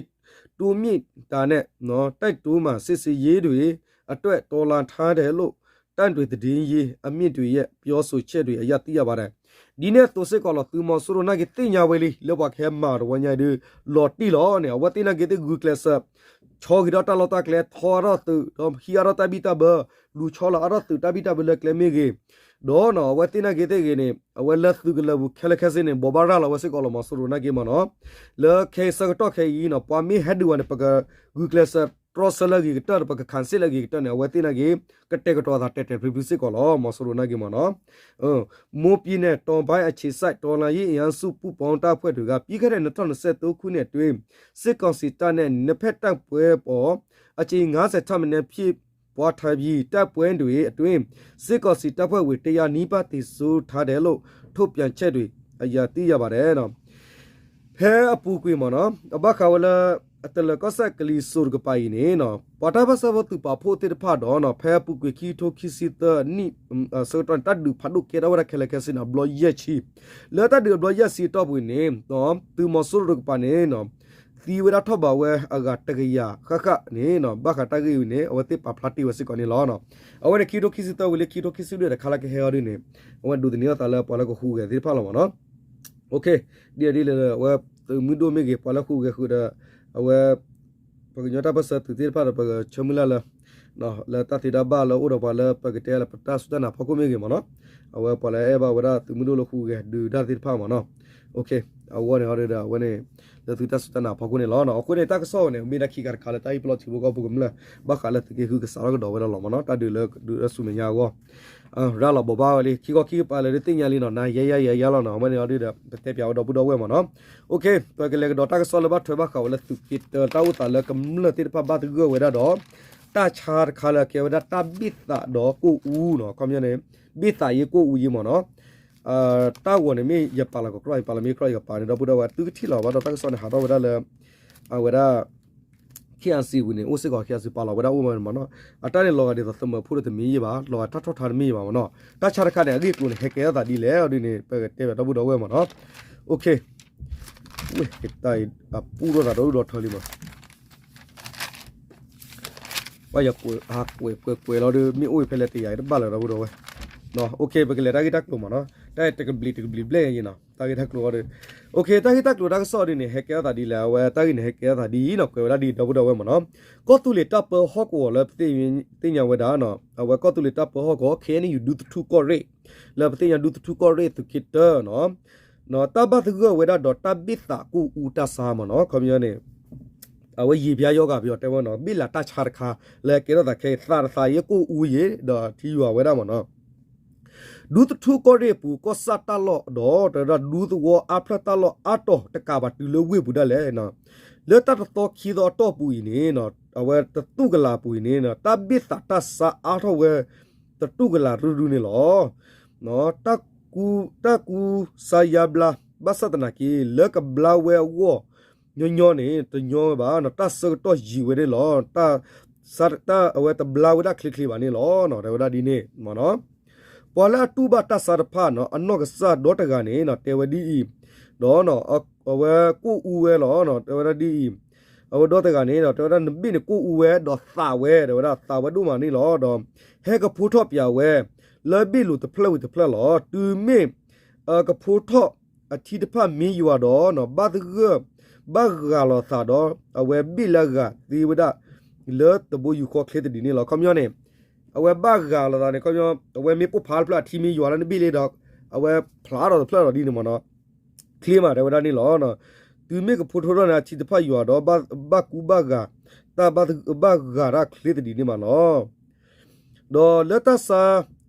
တိုးမြှင့်တာနဲ့နော် တိုက်တွန်းမှာ စစ်ဆင်ရေးတွေအတွက် တော်လှန်ထားတယ်လို့ တၢ်တွေသတင်းရင်းအမြစ်တွေရဲ့ ပြောဆိုချက်တွေအရ သိရပါတယ် ဒ်န့ၣ်အသိးစ့ၢ်ကီးလီၤ သုးမီၤစိရိၤနာ်က့သ့ၣ်ညါဝဲလံ လၢပှၤကဟဲမၤတဝီညါဒုး လီၤတံၢ်လီၤန့ၣ် အဝဲသ့ၣ်နာ်က့သ့ၣ်ဂုာ်ကျဲးစၢး ဆီဂ့ၤထီၣ်တၢ်လီၢ်တၢ်ကျဲ ထီအါထီၣ်သုး ဒီးဟံးအါထီၣ်တၢ်ဘံၣ်တၢ်ဘၢ လူၤဆီလီၤအါထီၣ်သုးတၢ်ဘံၣ်တၢ်ဘၢလၢကျဲမ့ၢ်ဂ့ၤ ဒီးနီၤ အဝဲသ့ၣ်နာ်က့သ့ၣ်ဂ့ၤန့ၣ် အဝဲလၢသုးကလၢၤပူၤခဲလၢာ်ခဲဆ့န့ၣ် ဘိးဘၣ်ရၤလီၤဝဲစ့ၢ်ကီးလီၤ မီၤစိရိၤနာ်က့မ့ၢ်နီၤ လၢခဲအံၤဆၢကတီၢ်ခဲအံၤနီၤ ပှၤမ့ၢ်ဟဲဒုးဝဲန့ၣ် ပကဂုာ်ကျဲးစၢးတြီဆၢလၢအဂ့ၤကတၢၢ်ဒီး ပကခံစစ်လၢအဂ့ၤကတၢၢ်န့ၣ် အဝဲသ့ၣ်နာ်က့ ကတဲာ်ကတီၤအသးတဲာ်တဲာ်ဖျုးဖျုးစ့ၢ်ကီးလီၤ မီၤစိရိၤနာ်က့မ့ၢ်နီၤ မွန်ပြည်နယ်တောင်ပိုင်းအခြေစိုက် တော်လှန်ရေးအင်အားစုပူးပေါင်းတပ်ဖွဲ့တွေက ပြီးခဲ့တဲ့ နှစ်ထောင့်နှစ်ဆယ့်သုံးခုနှစ်အတွင်း စစ်ကောင်စီတပ်နဲ့ နှစ်ဖက်တိုက်ပွဲပေါင်း အကြိမ်ငါးဆယ်ထက်မနည်းဖြစ်ပွားထားပြီး တိုက်ပွဲတွေအတွင်း စစ်ကောင်စီတပ်ဖွဲ့ဝင် တစ်ရာနီးပါး သေဆုံးထားတယ်လို့ ထုတ်ပြန်ချက်တွေအရ သိရပါတယ် ဖဲအပူၤကွံာ်မ့ၢ်နီၤ အဘၣ်ဃးဝဲလၢ အတလၢၤကီၢ်စဲၣ်ကလံၤစိးတကပၤအံၤန့ၣ်နီၤ ပှၤတၢ်ပၢၢ်ဆၢဖိသုးပာ်ဖှိၣ်သ့ၣ်တဖၣ်ဒီးနီၤ ဖဲအပူၤကွံာ်ခံကထိခံဆံသၢနံၣ် ဆၢကတီၢ်န့ၣ် တၢ်ဒုးဖးဒိၣ်ကဲထီၣ်ဝဲဒၣ်ခဲလၢာ်ခဲဆ့န့ၣ် အဘျီယဲၢ်ဆံ လၢတၢ်ဒုးအဘျီယဲၢ်ဆံအတီၢ်ပူၤန့ၣ် သုးမီၤစိရိၤတကပၤန့ၣ်နီၤ သံဝဲဒၣ်ထီၣ်ဘးဝဲအဂၤတကယၤဃၣ်ဃၣ်န့ၣ် ဘၣ်ဃးတၢ်ဂ့ၢ်ဝံၤန့ၣ် အဝဲသ့ၣ်ပာ်ဖျါတ့ၢ်ဝဲစ့ၢ်ကီးန့ၣ်လီၤ. အဝဲန့ၣ် ခံကထိခံဆံသၢဝံၤလၢခံကထိခံဆံလွံၢ်တခါလၢကဟဲအီၤဒ်န့ၣ် အဝဲဒိးသန့ၤအသးလၢပှၤလၢကဟူးဂဲၤသ့ၣ်တဖၣ်လီၤမ့ၢ်နီၤ. ဒ်အံၤဒ်လဲၣ် အဝဲသုးမုၢ်ဒိၣ်မ့ၢ်ဂ့ၤ ပှၤလၢဟူးဂဲၤဃုာ်ဒီး အဝဲ ပှၤကညီတၢ်ပၢၢ်ဆၢသုးသ့ၣ်တဖၣ်ဒီး ပကဆၢမုၢ်လၢ်လၢ လၢတၢ်သ့တၢ်ဘၣ်လၢအိၣ်ဒီးပှၤလၢပကတဲလၢပတၢ်စူၢ်တၢ်နာ်ဖီခိၣ်မ့ၢ်ဂ့ၤမ့ၢ်နီၤ, အဝဲပှၤလၢအဲၣ်ဘၣ်ဝဲဒၣ်သုးမုၢ်ဒိၣ်လၢဟူးဂဲၤဒုးတၢ်သ့ၣ်တဖၣ်မ့ၢ်နီၤ. အဂီၢ်န့ၣ်ဟီဒ်ဒီး အဝဲန့ၣ် လၢသုတၢ်စူၢ်တၢ်နာ်ဖီခိၣ်န့ၣ်လီၤ. အဃိန့ၣ် တၢ်ကစီၣ်ဝဲန့ၣ် မ့ၢ်ဒၣ်ခံခါတခါလၢတၢ်အံၣ်ပလီၢ်ထံဖိကီၢ်ဖိကမျၢၢ် ဘၣ်ဃးလၢသုးက့ဃုကစးထီၣ်ကဒီးဝဲဒၣ်လီၤမ့ၢ်နီၤ, တၢ်ဒုးလၢဒုးလၢဆူမဲာ်ညါအဂီၢ် ရၤလီၤဘိးဘၣ်ဝဲလံ ခံခီခံကပၤလၢဒုးသ့ၣ်ညါလံနီၤ, နၤယါယါယါယါလီၤနီၤ, အဝဲန့ၣ်ဟီဒ်ဒီး ပတဲပၠးဝဲဒီပုၢ်ဒီဝဲၢ်မ့ၢ်နီၤ. ပကလဲၤကဒီးတၢ်ကစီၣ်လၢဘၣ်ထွဲဘၣ်ဃးဝဲလၢသုးက့တၢ တၢ်အိၣ်သးလၢကမျၢၢ်သ့ၣ်တဖၣ်ဘၣ်သဂၢၢ်ဝဲဒၣ်ဒီး တၢ်ဆါတခါလၢကဲဝဲဒၣ်တၢ်ဘ့ၣ်သးဒီးကိၣ်အူနီၤ, ခီပညီန့ၣ် ဘ့ၣ်သးယ့ကိၣ်အူယ့မ့ၢ်နီၤ. တၢ်ဂီၤန့ၣ်မ့ၢ်ယပာ်လီၤကကြီ ယပာ်လီၤမ့ၢ်ကြီ ယကပာ်န့ၣ် ဒီပုၢ်ဒီဝဲၢ် သုကထံၣ်လီၤဘၣ်ဒီး တၢ်ကစီၣ်န့ၣ် ဟးထီၣ်ဝဲဒၣ်လၢ အဝဲဒၣ် ခ့ၣ်အါစံပူၤန့ၣ် အိၣ်စ့ၢ်ကီး ခ့ၣ်အါစံပာ်လီၤဝဲဒၣ်အိၣ်ဝဲမ့ၢ်နီၤ. အတၢ်န့ၣ်လီၤဂာ်ဒ်သိး သမၢဖိတမ့ၢ်ယ့ဘၣ်, လီၤဂာ်တၢ်ထီၣ်ထါတမ့ၢ်ယ့ဘၣ်မ့ၢ်နီၤ. တၢ်ဆါတခါန့ၣ် အဂ့ၢ်အကျိၤန့ၣ် ဟဲကဲထီၣ်သးဒ်လဲၣ်ဒ်န့ၣ် ပကတဲပၠးဒီပုၢ်ဒီဝဲၢ်မ့ၢ်နီၤ. တၢ်အပူၣ်ထီၣ်သးဒီဒူၣ်ဒီထၢလံမး ပှၤယကွဲးဟးကွဲးကွဲးကွဲးလီၤဒီး မ့ၢ်အိၣ်ဖဲလဲၣ်တယာ်တဘၣ်လၢၤဒီပုၢ်ဒီဝဲၢ်. ပကလဲၤတၢ်ဂ့ၢ်တၢ်ကျိၤမ့ၢ်နီၤ, တၢ်တကဘျံးတကဘျံးဘျဲၣ်ယ့နီၤ, တၢ်ဂ့ၢ်တၢ်ကျိၤအီၤဒီး တၢ်ဂ့ၢ်တၢ်ကျိၤတၢ်ကစီၣ်ဒ်န့ၣ် ဟဲကဲထီၣ်သးဒ်လဲၣ် အဝဲတၢ်ဂ့ၢ်န့ၣ် ဟဲကဲထီၣ်သးဒ်အံၤနီၤ, ကွဲးဝဲဒၣ်ဒ်ဒီပုၢ်ဒီဝဲၢ်မ့ၢ်နီၤ. ကီၢ်သူလ့ၤတၢ်ပၢဟီၣ်ကဝီၤလၢပသ့ၣ်ညါဝဲဒၣ် အဝဲကီၢ်သူလ့ၤတၢ်ပၢဟီၣ်ကဝီၤ ခ့ၣ်အဲၣ်ယူၣ် ဒူသထူကီၢ်ရ့ၣ် လၢပသ့ၣ်ညါဒူသထူကီၢ်ရ့ၣ်သုးက့တၢနီၤ, တၢ်ဘၣ်သဂၢၢ်ဝဲဒၣ်ဒီးတၢ်ဘ့ၣ်သးကိၣ်အူတၢ်ဆါမ့ၢ်နီၤ, ခီပညီန့ၣ် အဝဲယံာ်ဖျါယီဂာ်ပယီၤတဲဝဲနီၤ, ဘ့ၣ်လးတၢ်ဆါတခါ လၢကဲထီၣ်သးခဲအံၤ သးတသးယ့ကိၣ်အူယ့ ဒီးထံယွၤဝဲဒၣ်မ့ၢ်နီၤ. ဒူသထူကီၢ်ရ့ၣ်အပူၤ ကီၢ်ဆၣ်တၢ်လီၢ်ဒီး တဲဝဲဒၣ်ဒူသဝီအါဖျၢၣ်တၢ်လီၢ်အါတီၤတကးဘၣ်တုၤလၢဝ့ၢ်ပူၤဒၣ်လဲာ်, လၢတၢ်တသီခံသီအတီၢ်ပူၤအံၤန့ၣ် အဝဲတတူၢ်ကလာ်အပူၤအံၤန့ၣ် တၢ်ဘ့ၣ်သးတၢ်ဆါအါထီၣ်ဝဲ တတူၢ်ကလာ်ရုၢ်ရုၢ်န့ၣ်လီၤ. တၢ်ကူစါယါဘျါ ဘၣ်ဆၣ်သနာ်က့ လၢကဘျါဝဲအဂီၢ် ညီညီန့ၣ် တညီဝဲဘၣ်, တၢ်ဆၢကတီၢ်ယံာ်ဝဲန့ၣ်လီၤ. တၢ်အဝဲတဘျါဝဲဒၣ်ချ့ချ့ဘၣ်န့ၣ်လီၤ, တဲဝဲဒၣ်ဒ်န့ၣ်မ့ၢ်နီၤ. ပှၤလၢအတူၢ်ဘၣ်တၢ်ဆါတဖၣ်နီၤ အနီၢ်ကစၢ်ဒီတဂၤန့ၣ် တဲဝဲဒ်အံၤ, ဒီးအဝဲကိၣ်အူဝဲလီၤ, တဲဝဲဒၣ်ဒ်အံၤ, အဝဲဒီတဂၤန့ၣ် တဲဝဲဒၣ်နဘ့ၣ်န့ၣ်ကိၣ်အူဝဲ ဒီးသးဝဲ တဲဝဲဒၣ်သးဝဲဒိၣ်မးန့ၣ်လီၤ. ဒီးဟဲကဖိထီၣ်ပၠးဝဲ လၢဘ့ၣ်လိာ်တဖျၢၣ်ဝံၤတဖျၢၣ်လီၤ. တုၤမ့ၢ်ကဖိထီၣ်အထံတဖၣ်မ့ၢ်ယွၤဒီး ဘၣ်သဂၢၢ် ဘၣ်ဂၤလီၤသးဒီး အဝဲဘ့ၣ်လၢအဂၤသ့ဝဲဒၣ် လၢတဘိယူၢ်ဃီချ့သဒံးန့ၣ်လီၤ. ခီပညီန့ၣ် အဝဲဘၣ်ဂၤလီၤသးန့ၣ် ခီပညီ အဝဲမ့ၢ်ပိၢ်ဖးတဖျၢၣ်အထံမ့ၢ်ယွၤလၢနဘ့ၣ်လံဒီး အဝဲဖျါထီၣ်တဖျၢၣ်ဒီးဒ်န့ၣ်မ့ၢ်နီၤ ချ့မး တဲဝဲဒၣ်န့ၣ်လီၤ. တုၤမ့ၢ်ကဖိထီၣ်န့ၣ် အထံတဖၣ်ယွၤဒီး ဘၣ်ကူဘၣ်ဂာ် တၢ်ဘၣ်ဂာ်တၢ်ချ့သဒံးန့ၣ်မးလီၤ. ဒီးလၢတၢ်ဆါ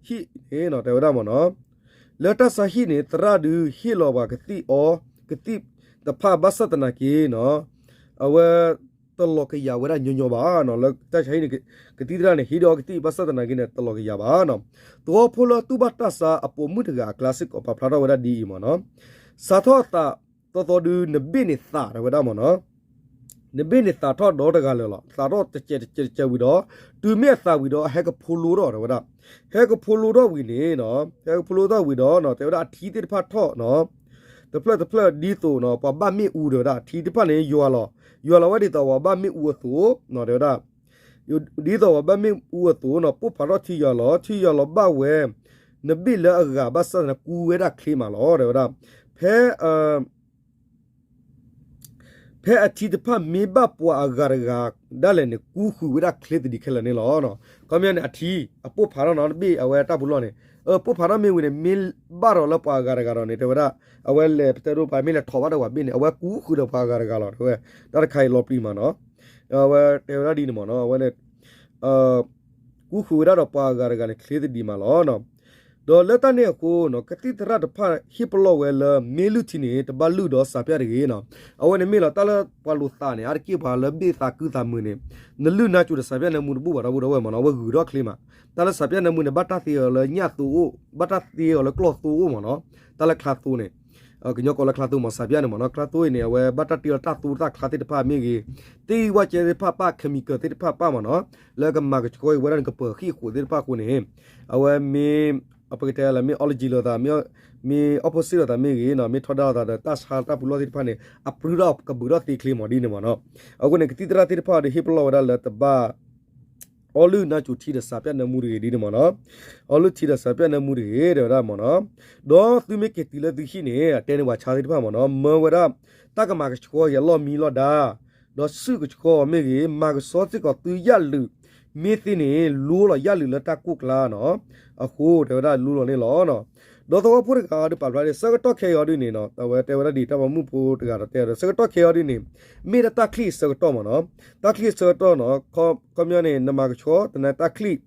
ဟံၣ်န့ၣ် တဲဝဲဒၣ်မ့ၢ်နီၤ လၢတၢ်ဆါဟံၣ်န့ၣ် သရၣ်ဒုးဟ့ၣ်လီၤပှၤကသံၣ်အီ ကသံၣ်တဖၣ်ဘၣ်ဆၣ်သနာ်က့နီၤ အဝဲ တလီၤကယၤဝဲဒၣ်ညီညီဘၣ်နီၤ လၢတၢ်ဆါဟံၣ်န့ၣ် ကသံၣ်သရၣ်န့ၣ် ဟ့ၣ်ဒီးအီကသံၣ်ဘၣ်ဆၣ်သနာ်က့န့ၣ် တလီၤကယၤဘၣ်နီၤ. သဝီဖိလၢတူၢ်ဘၣ်တၢ်ဆါအပိာ်မုၣ်တဂၤအကျါစ့ၢ်ကီး ပာ်ဖျါထီၣ်ဝဲဒၣ်ဒ်အံၤမ့ၢ်နီၤ စးထီၣ်အသးသီသီဒုး နဘ့ၣ်န့ၣ်သး တဲဝဲဒၣ်မ့ၢ်နီၤ နဘ့ၣ်န့ၣ်သးထီၣ်ဒီတဂၤလၢာ်လီၤ. သးထီၣ်တစဲးတစဲးတစဲးဝံၤဒီး တုၤမ့ၢ်အသးဝံၤဒီး ဟဲကဖိလိထီၣ် တဲဝဲဒၣ် ဟဲကဖိလိထီၣ်ဝံၤန့ၣ် ဟဲကဖိလိထီၣ်ဝံၤဒီး တဲဝဲဒၣ်အထံသ့ၣ်တဖၣ်ထီၣ်နီၤ တဖျၢၣ်တဖျၢၣ်ဒ်သိးနီၤ ပှၤဘၣ်မ့ၣ်အူ တဲဝဲဒၣ် အထံတဖၣ်န့ၣ် ယွၤလီၤ ယွၤလီၤဝဲဒ်သိးပှၤဘၣ်မ့ၣ်အူအသိး တဲဝဲဒၣ် ဒ်သိးပှၤဘၣ်မ့ၣ်အူအသိးနီၤ ပိၢ်ဖးထီၣ်ထံယွၤလီၤ ထံယွၤလီၤဘၣ်ဝဲ နဘ့ၣ်လၢအဂၤဘၣ်ဆၣ်သနာ်က့ ကူဝဲဒၣ်ချ့မးလီၤ တဲဝဲဒၣ် ဖဲ ဖဲအထံတဖၣ်မ့ၢ်ဘၣ်ပှၤအဂၤတဂၤဒၣ်လဲာ်န့ၣ် ကူဃုာ်ဝဲဒၣ်ချ့သဒံးခဲလၢာ်န့ၣ်လီၤ. ခီပညီန့ၣ် အထံ အပိၢ်ဖးထီၣ်နီၤ တဘ့ၣ်အဝဲတၢ်ပူၤလီၢ်န့ၣ် ပိၢ်ဖးထီၣ်မ့ၢ်ဝံၤန့ၣ် မ့ၢ်ဘၣ်ဒီးလၢပှၤအဂၤတဂၤဒီးန့ၣ် တဲဝဲဒၣ် အဝဲလဲၤပတဲဒိပှၤမ့ၢ်လဲၤထီၣ်ဘၣ်ဒီးပှၤဘ့ၣ်န့ၣ် အဝဲကူဃုာ်ဒီးပှၤအဂၤတဂၤလီၤ တဲဝဲ တၢ်တခါအံၤလီၤပျံၤမးနီၤ အဝဲတဲဝဲဒၣ်ဒ်န့ၣ်မးနီၤ အဝဲန့ၣ် ကူဃုာ်ဝဲဒၣ်ဒီးပှၤအဂၤတဂၤန့ၣ် ချ့သဒံးမးလီၤ. ဒီးလၢတၢ်န့ၣ်အဃိနီၤ ကသံၣ်သရၣ်တဖၣ်ဟ့ၣ်ပလီၢ်ဝဲလၢ မ့ၢ်လုၢ်ထံန့ၣ် တဘၣ်လုၢ်ဒီးစးပျၢ်တဂ့ၤနီၤ အဝဲန့ၣ်မ့ၢ်လီၤ တၢ်လၢပှၤလိာ်သးန့ၣ် အါတက့ၢ်ပှၤလၢဘ့ၣ်သးကုသးမုာ်န့ၣ် နလုၢ်နါစိၤဒီးစးပျၢ်နၢမူတဘူၣ်ဘၣ် ဒီပုၢ်ဒီဝဲၢ်မးနီၤ အဝဲဂုၤထီၣ်ချ့မး တၢ်လၢစးပျၢ်နၢမူန့ၣ် ဘၣ်တၢ်သ့အီၤလၢညၣ်သိအိၣ် ဘၣ်တၢ်သ့အီၤလၢကျီၢ်သိအိၣ်မးနီၤ တၢ်လၢချါသိန့ၣ် ကညီကိးလၢချါသိမး စးပျၢ်န့ၣ်မးနီၤ ချါသိအံၤန့ၣ် အဝဲဘၣ်တၢ်တ့လီၤတၢ်သိတၢ်ချါသ့ၣ်တဖၣ်မ့ၢ်ဂ့ၤ သ့ၣ်ဂံၢ်ဝၣ်ကဲသ့ၣ်တဖၣ်ပၣ် chemical သ့ၣ်တဖၣ်ပၣ်မးနီၤ လၢကမၤကဆှီဝဲဒၣ်န့ၣ် ကပၢၤဃံၣ်ဃိးသ့ၣ်တဖၣ်အဃိန့ၣ် အဝဲမ့ၢ် ပကတဲလၢမ့ၢ် allergy လိာ်သး မ့ၢ် opposite လိာ်သးမ့ၢ်ဂ့ၤနီၤ မ့ၢ်ထီဒါလိာ်သးဒီးတၢ်ဆါတၢ်ပူၤလီၢ်သ့ၣ်တဖၣ်န့ၣ် အပြူဒီးကဘူးထီၣ်သ့ချ့မးဒ်န့ၣ်မ့ၢ်နီၤ. အဃိန့ၣ် ကသံၣ်သရၣ်သ့ၣ်တဖၣ်ဒီး ဟ့ၣ်ပလီၢ်ဝဲဒၣ်လၢတဘၣ် အီလုၢ်နါစူၤထံဒီးစးပျၢ်နၢမူတဂ့ၤဒ်န့ၣ်မ့ၢ်နီၤ. အီလုၢ်ထံဒီးစးပျၢ်နၢမူတဂ့ၤ တဲဝဲဒၣ်မ့ၢ်နီၤ. ဒီးသုမ့ၢ်က့ၤတုၤလၢသုဟံၣ်န့ၣ် အတဲန့ၢ်ပှၤဆါသ့ၣ်တဖၣ်မ့ၢ်နီၤ မၢဝဲဒၣ် တၢ်ကမၤကဆှီက့ၤအလီၢ်မံလီၢ်ဒါ ဒီးစုၣ်ကဆှီအီၤမ့ၢ်ဂ့ၤ မၤကဆှီစ့ၢ်ကီးသုယၣ်လုာ် မ့ၢ်သ့န့ၣ် လိလီၤယၣ်လုာ်လၢတၢ်ကိၢ်ကျါနီၤ. အဃိ တဲဝဲဒၣ်လိလီၤန့ၣ်လီၤ. ဒီးသဝီဖိတဂၤအီၤဒုးပာ်ဖျါဒ် ဆၢကတီၢ်ခဲအံၤအီၤဒုးန့ၣ်နီၤ အဝဲတဲဝဲဒၣ်ဒ်တၢ်ပှၤမုၣ်ဖိတဂၤဒီးတဲအီၤဒီး ဆၢကတီၢ်ခဲအံၤအီၤဒုးန့ၣ် မ့ၢ်ဒၣ်တၢ်ချံၣ်အဆၢကတီၢ်မ့ၢ်နီၤ. တၢ်ချံၣ်အဆၢကတီၢ်နီၤ ခီပညီန့ၣ် နမၤကဆှီသနာ်တၢ်ချံၣ်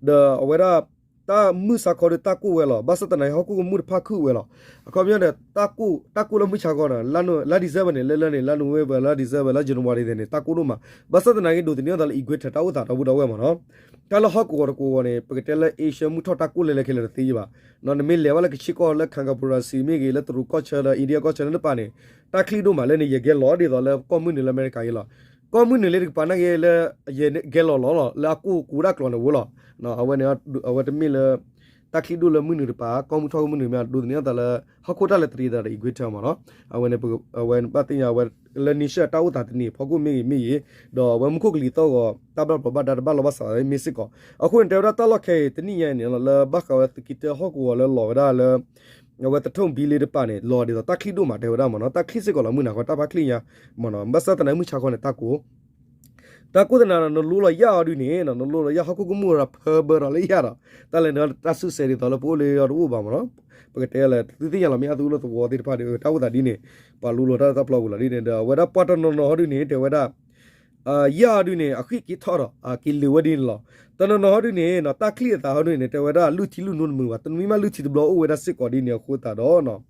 ဒီးအဝဲဒၣ် တၢ်မုၢ်ဆါခီဒီးတၢ်ကိၢ်ဝဲလီၤ. ဘၣ်ဆၣ်သနာ်က့ဟီၣ်ခိၣ်ကမူၣ်တဖၣ်ခုၣ်ဝဲလီၤ. အခီပညီန့ၣ် တၢ်ကိၢ်လၢမုၢ်ဆါခီနီၤ လါ December န့ၣ် လၢလၢန့ၣ် လါ November လါ December လါ January သ့ၣ်န့ၣ် တၢ်ကိၢ်ဒိၣ်မး. ဘၣ်ဆၣ်သနာ်က့ဒိးသန့ၤအသးလၢ equator တၢ်အိၣ်သးဒီပုၢ်ဒီဝဲၢ်မ့ၢ်နီၤ. တၢ်လၢဟီၣ်ကဝီၤတကဝီၤန့ၣ် ပကတဲလၢ Asia မုၢ်ထီၣ်တၢ်ကိၢ်လဲၤလဲၤခဲလၢာ်တသ့ဘၣ်. နမ့ၢ်လဲၤဘၣ်လၢကဆ့ကီၢ်လၢ Kangkang Pass မ့ၢ်ဂ့ၤ လၢတရူးကီၢ်ဆၢဒီး India ကီၢ်ဆၢလၢတပၤန့ၣ် တၢ်ချံၣ်ဒိၣ်မးလၢန့ၣ် ယကဲလီၤဒ်သိးလၢကီၢ်မုၢ်နုာ်လၢအမဲရကၤအံၤလီၤ. ကီၢ်မုၢ်နုာ်လၢတကပၤနာ်က့လၢ ယကဲလီၤလီၤလီၤ လၢအကိၢ်ကူတၢ်ကျီၤန့ၣ်ဝဲလီၤ. အဝဲန့ၣ် အဝဲတမ့ၢ်လၢ တၢ်ချံၣ်ဒိၣ်လၢမုၢ်နုာ်တပၤ ကီၢ်မုၢ်ထီၣ်ကမုၢ်နုာ်မ့ၢ် ဒိးသန့ၤအသးလၢ ဟီၣ်ခိၣ်တၢ်လဲၤတရံးသးဒီး equator မ့ၢ်နီၤ. အဝဲန့ၣ် အဝဲဘၣ်သ့ၣ်ညါဝဲ လၢ nature တၢ်အိၣ်သးတနံၤအဖီခိၣ်မ့ၢ်ဂ့ၤမ့ၢ်ဂ့ၤ ဒီးအဝဲမူခိၣ်ကလံၤသီၣ်ဂီၤ တၢ်ဘၣ်ဘျီးဘၣ်ဒါတဘၣ်လီၤဘၣ်စးမ့ၢ်စ့ၢ်ကီး အဃိန့ၣ် တဲဝဲဒၣ်တၢ်လီၢ်ခဲအံၤတနံၣ်ညါအံၤန့ၣ် လၢဘၣ်ဃးဝဲသုးက့တၢဟီၣ်ကဝီၤလၢလီၤဝဲဒၣ်လၢ အဝဲသထိၣ်ဘံလ့တပၤန့ၣ် လီၤဒ်သိးတၢ်ချံၣ်ဒိၣ်မးတဲဝဲဒၣ်မ့ၢ်နီၤ. တၢ်ချံၣ်စ့ၢ်ကီးလီၤမုၢ်နၤဃီ တၢ်ဖးချံၣ်ညါမ့ၢ်နီၤ. ဘၣ်ဆၣ်သနာ်က့မုၢ်ဆါခီန့ၣ် တၢ်ကိၢ် တၢ်ကိၢ်သနာ်ဒီး နလိလီၤယၣ်အီၤဒုးန့ၣ်နီၤ နလိလီၤယၣ်ဟီၣ်ခိၣ်ကမူၣ်ဒီးဖၢဘၢဒီးလၢယၣ်ဒီး တၢ်လဲၤနတၢ်စုစဲးဒ်သိးလၢပအိၣ်လၢအီၤတအိၣ်ဘၣ်မ့ၢ်နီၤ. ပကတဲလၢ သုသ့ၣ်ညါလီၤမ့ၢ်အသုအိၣ်လၢသဝီသ့ၣ်တဖၣ်ဒီး တၢ်အိၣ်သးဒ်န့ၣ် ပှၤလိလီၤတၢ်လၢတၢ်ပျီပူၤလီၤဒ်န့ၣ်ဒီး အဝဲဒၣ်ပှၤတနီၤနီၤဟီဒုးန့ၣ် တဲဝဲဒၣ် ယၣ်အီၤဒုးန့ၣ် အဃံးက့ၤထီၣ်ဒီး က့ၤလၢာ်ဝဲဒ်န့ၣ်လီၤ. တနီၤနီၤဟီဒုးန့ၣ်နီၤ တၢ်ချံၣ်အသးဟီဒုးန့ၣ် တဲဝဲဒၣ် လုၢ်ထံလုၢ်နိတမုာ်ဘၣ် တနွံမးလုၢ်ထံတဘျီအိၣ်ဝဲဒၣ်စ့ၢ်ကီးဒ်န့ၣ်အဃိသတးဒီး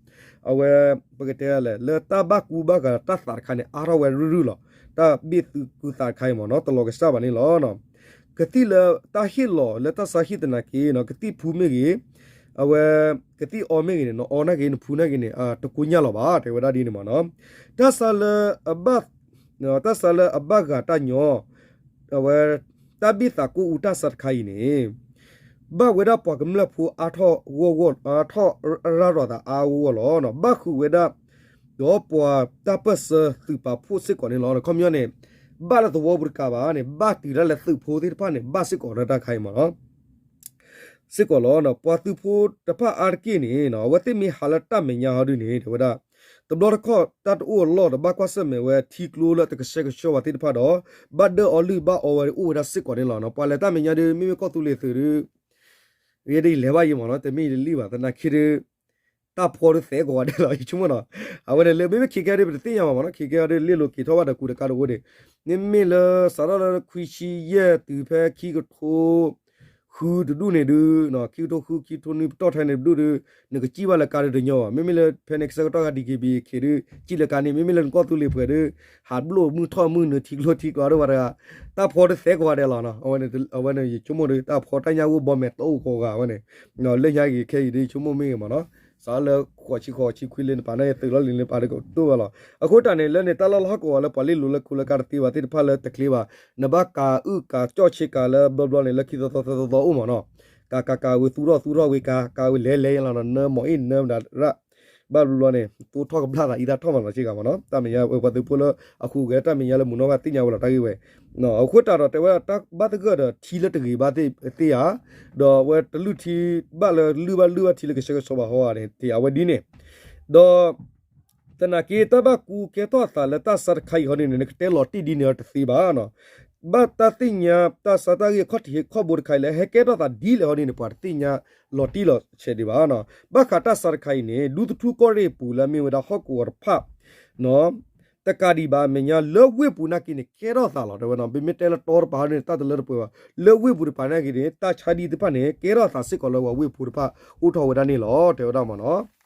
အဝဲ ပကတဲလဲၣ် လၢတၢ်ဘၣ်ကူဘၣ်ဂာ်တၢ်သးတခါန့ၣ် အါထီၣ်ဝဲရုၢ်ရုၢ်လီၤ. တၢ်ဘ့ၣ်သုးကူသးတခါအံၤမ့ၢ်နီၤ တလီၤကစၢ်ဘၣ်န့ၣ်လီၤ. ကသံၣ်လၢတၢ်ဟ့ၣ်လီၤလၢတၢ်ဆါဟံၣ်သနာ်က့နီၤ ကသံၣ်ဖူမ့ၢ်ဂ့ၤ အဝဲ ကသံၣ်အီမ့ၢ်ဂ့ၤန့ၣ် နအီနာ်က့ နဖူနာ်က့န့ၣ် တကိညၢ်လီၤဘၣ် တဲဝဲဒၣ်ဒ်န့ၣ်မ့ၢ်နီၤ. တၢ်ဆါလၢအဘၣ် တၢ်ဆါလၢအဘၣ်ဂာ်တၢ်ညီ အဝဲ တၢ်ဘ့ၣ်သးကိၢ်အူတၢ်ဆါတခါအံၤန့ၣ် ဘၣ်ဝဲဒၣ်ပှၤကမျၢၢ်ဖိအါထီၣ်ဂီၢ်ဂီၢ် အါထီၣ်ရၤထီၣ်သးအါဂီၢ်ဂီၢ်လီၤ. ဘၣ်ဃုာ်ဝဲဒၣ် ဒီးပှၤတၢ်ပၢၢ်ဆၢသုးပာ်ဖှိၣ်စ့ၢ်ကီးန့ၣ်လီၤ. ခီပညီန့ၣ် ဘၣ်လၢသဝီပူၤတကးဘၣ်န့ၣ် ဘၣ်တုၤဒၣ်လဲာ်သုးဖိသ့ၣ်တဖၣ်န့ၣ် ဘၣ်စ့ၢ်ကီးလၢတၢ်ခါအံၤမ့ၢ်နီၤ စ့ၢ်ကီးလီၤ. ပှၤသုးဖိတဖၣ်အါတက့ၢ်န့ၣ် အဝဲသ့ၣ်မ့ၢ်ဟးလၢတၢ်မဲာ်ညါဟီဒုးန့ၣ် တဲဝဲဒၣ် တဘျီတခီၣ်တၢ်တအိၣ်အလီၢ်ဒီး ဘၣ်ကွၢ်ဆၢၣ်မဲာ်ဝဲထံကျိလၢတကဆှဲကဆှီပှၤသ့ၣ်တဖၣ်ဒီး ဘၣ်ဒၢအီလုၢ်ဘၣ်အီဝဲအိၣ်ဝဲဒၣ်စ့ၢ်ကီးန့ၣ်လီၤ. ပှၤလဲၤတၢ်မဲာ်ညါဒုး မ့မ့ၢ်ကီၢ်သူလ့ၤသုးဒုး ယဲဒၣ်ယလဲၤဘၣ်ယံၤမ့ၢ်နီၤ တမ့ၢ်ယတလံၣ်ဘၣ် သနာ်က့ဒုး တၢ်ဖီဒုးသဲကဝးဒဲးလီၤ ယဆိကမိၣ်နီၤ. အဝဲန့ၣ်လၢမ့မ့ၢ်ခံကဲဒုး ပတသ့ၣ်ညါဘၣ်မ့ၢ်နီၤ ခံကဲအီၤဒုး လ့ၣ်လိၤက့ၤထီၣ်ဘၣ်ဒီးကူတကးတအိၣ်ဒံး မ့မ့ၢ်လၢစးထီၣ်လၢခွံဆံယဲၢ်တုၤဖဲခံကထိ ဃုတဒူၣ်န့ၣ်ဒုး ခံကထိဃု ခံကထိနွံပတီၢ်ထဲန့ၣ်တဒူၣ်ဒုး နကစံၣ်ဘၣ်လၢကါဒုးတညီဘၣ်. မ့မ့ၢ်လၢဖဲန့ၣ်ဆၢကတီၢ်ခါ DKBA ခ့ဒုး စံၣ်လၢကါန့ၣ် မ့မ့ၢ်လၢနကီၢ်သူလ့ၤပှဲၤဒုး ဟးဘျိၣ်မုၢ်ထီၣ်မုၢ်နုာ်ထံကျိထံကျိဒိၣ်ဝဲတဂၤ တၢ်ဖီဒုးသဲကဝးဒဲးလီၤ. အဝဲန့ၣ်ယဆိကမိၣ်ဒုး တၢ်ဖီတၢ်ညၣ်ဂိၢ်ဘီမဲာ်တအိၣ်ကီးဂၤဝဲန့ၣ် လၢညါဂ့ၤခဲအံၤဒုး ယဆိကမိၣ်မ့ၢ်ဂ့ၤမ့ၢ်နီၤ စးလၢဃိးဆံဃိးဆံခွံလၢနပာ်န့ၣ် သုးလီၢ်လံၤလၢပာ်ဒုးကတိၢ်ဝဲလီၤ. အဃိတၢ်န့ၣ် လၢန့ၣ် တၢ်လီၢ်လၢဟီၣ်ကဝီၤလၢပှၤလ့ၣ်လိၤလၢခိလၢကါတသ့ဘၣ်သ့ၣ်တဖၣ်လၢတချ့ဘၣ် နဘၣ်ကးအုၣ်ကးကၠီၣ်ဆ့ကၤလၢဘျီဘျီန့ၣ် လၢခံသီသီသီသီအိၣ်မ့ၢ်နီၤ ကးကးကးဝံၤသူၣ်ထီၣ်သူၣ်ထီၣ်ဝံၤကး ကးဝံၤလဲၤလဲၤယလီၤနီၤ နၢမီၢ်အ့ၣ်နၢမတၤရၣ် ဘၣ်ဘျီဘျီန့ၣ် သိထီၣ်ကဘျၣ်သးအံသၣ်ထီၣ်မးနီၤ စ့ၢ်ကီးမ့ၢ်နီၤ တၢ်မဲာ်ညါပှၤသုးဖိလၢအဃုာ်ကဲတၢ်မဲာ်ညါလၢမုၢ်နီၤဘၣ်သ့ၣ်ညါဝဲလီၤတၢ်ဂ့ၢ်ဝဲ အဃိတၢ်ဒီးတဲဝဲဒၣ်တၢ်ဘၣ်သဂၢၢ်ဒီးထံလၢတဂ့ၤဘၣ်သ့ၣ်ဧါ ဒီးအဝဲတလုၢ်ထံဘၣ်လၢလုၢ်ဘၣ်ထံလၢကဆှဲကဆှီဘၣ်ဟီဧါန့ၣ် တ့ၢ်အဝဲဒ်န့ၣ် ဒီး သနာ်က့တၢ်ဘၣ်ကူကဲထီၣ်အသးလၢတၢ်ဆါတခါအံၤဟီဒ်န့ၣ် နကတဲလီၤတံၢ်ဒ်န့ၣ်အီၤတသ့ဘၣ်နီၤ ဘၣ်တၢ်သ့ၣ်ညါတၢ်ဆါတၢ်ဂ့ၢ်ခီၣ်ထံးခီၣ်ဘိတခါအံၤလၢဟဲကဲထီၣ်သးဒ်လဲၣ်ဟီဒ်န့ၣ် ပှၤတသ့ၣ်ညါလီၤတံၢ်လီၤဆဲးဒံးဘၣ်နီၤ ဘၣ်ဃးတၢ်ဆါတခါအံၤန့ၣ် ဒူသထူကီၢ်ရ့ၣ်ပူၤလၢအမ့ၢ်ဝဲဒၣ်ဟီၣ်ကဝီၤတဖၣ် တကးဒံးဘၣ်အမဲာ်ညါလၢဝ့ၢ်ပူၤနာ်က့န့ၣ် ကဲထီၣ်သးလီၤ တဲဝဲနီၤ ပမ့ၢ်တဲလၢတီတပၤဟီဒ်န့ၣ် တၢ်တလၢတပှဲၤဘၣ် လၢဝ့ၢ်ပူၤတဖၣ်နာ်က့န့ၣ် တၢ်ဆါဒ်သ့ၣ်တဖၣ်န့ၣ် ကဲထီၣ်သးစ့ၢ်ကီးလၢပှၤဝ့ၢ်ဖိတဖၣ်အိၣ်ထီၣ်ဝဲဒၣ်န့ၣ်လီၤ တဲဝဲဒၣ်မ့ၢ်နီၤ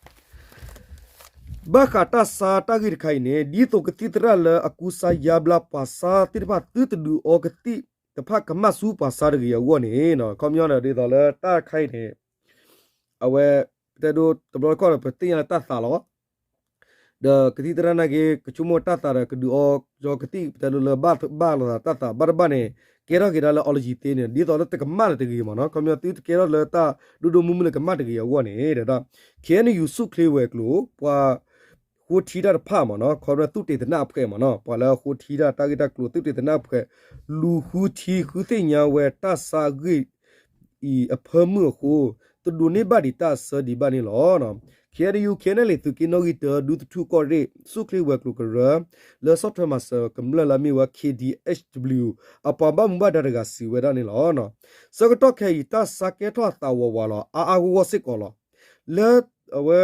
ဘၣ်ဃးတၢ်ဆါတၢ်ဂ့ၢ်တခါအံၤန့ၣ် ဒ်သိးကသံၣ်သရၣ်လၢအကူစါယါဘျါပှၤဆါသ့ၣ်တဖၣ် သုတဒုးအီကသံၣ်တဖၣ်ကမၣ်ဆူပှၤဆါတဂ့ၤအဂီၢ်န့ၣ် ခီပညီန့ၣ် ဒ်သိးလၢတၢ်တခါအံၤန့ၣ် အဝဲ ပတဲဒိတဘျီတခီၣ်န့ၣ် ပသ့ၣ်ညါလၢတၢ်သးလီၤ ဒီးကသံၣ်သရၣ်နာ်က့ ကဆိကမိၣ်တၢ်သးဒီးကဒုးအီကၠီကသံၣ် ပတဲဒိလၢဘၣ်လိာ်သးတၢ်သးဘၣ်တဘၣ်န့ၣ် ကဲထီၣ်က့ၤဒၣ်လၢ allergy သ့န့ၣ် ဒ်သိးလၢတကမၣ်လၢၤတဂ့ၤမ့ၢ်နီၤ. ခီပညီသုတကဲထီၣ်လၢတၢ်ဒိၣ်ဒိၣ်မုၢ်မုၢ်လၢကမၣ်တဂ့ၤအဂီၢ်န့ၣ် ဒီး KNU ဆူၣ်ချ့ဝဲၤကျိၤ ပှၤ ဃိထံတၢ်တဖၣ်မ့ၢ်နီၤ ခီဖျိသုးတ့ၢ်သနၢ်အဖှဲးမ့ၢ်နီၤ ပှၤလၢဃိထံတၢ် တၢ်ဂ့ၢ်တၢ်ကျိၤသုးတ့ၢ်သနၢ်အဖှဲး လူၤဃုထံဃုသ့ၣ်ညါဝဲတၢ်ဆါအဂ့ၢ်အံၤအဖၢမုၢ်အဃိ တဒိးန့ၢ်ဘၣ်ဒံးတၢ်အဆၢဒံးဘၣ်န့ၣ်လီၤ. KNU KNLA သုးက့နီၣ်ဂံၢ်တၢ ဒူသထူၣ်ကီၢ်ရ့ၣ် ဆူၣ်ချ့ဝဲၤကျိၤကရၢ လၢဆီၣ်ထွဲမၤစၢၤကမျၢၢ်လၢအမ့ၢ်ဝဲ K D H W အပှၤဘၣ်မူဘၣ်ဒါတဂၤစံးဝဲဒၣ်န့ၣ်လီၤ. ဆၢကတီၢ်ခဲအံၤ တၢ်ဆါကဲထီၣ်အသးဝးဝးလီၤ အါအါဂီၢ်ဂီၢ်စ့ၢ်ကီးလီၤ. လၢ အဝဲ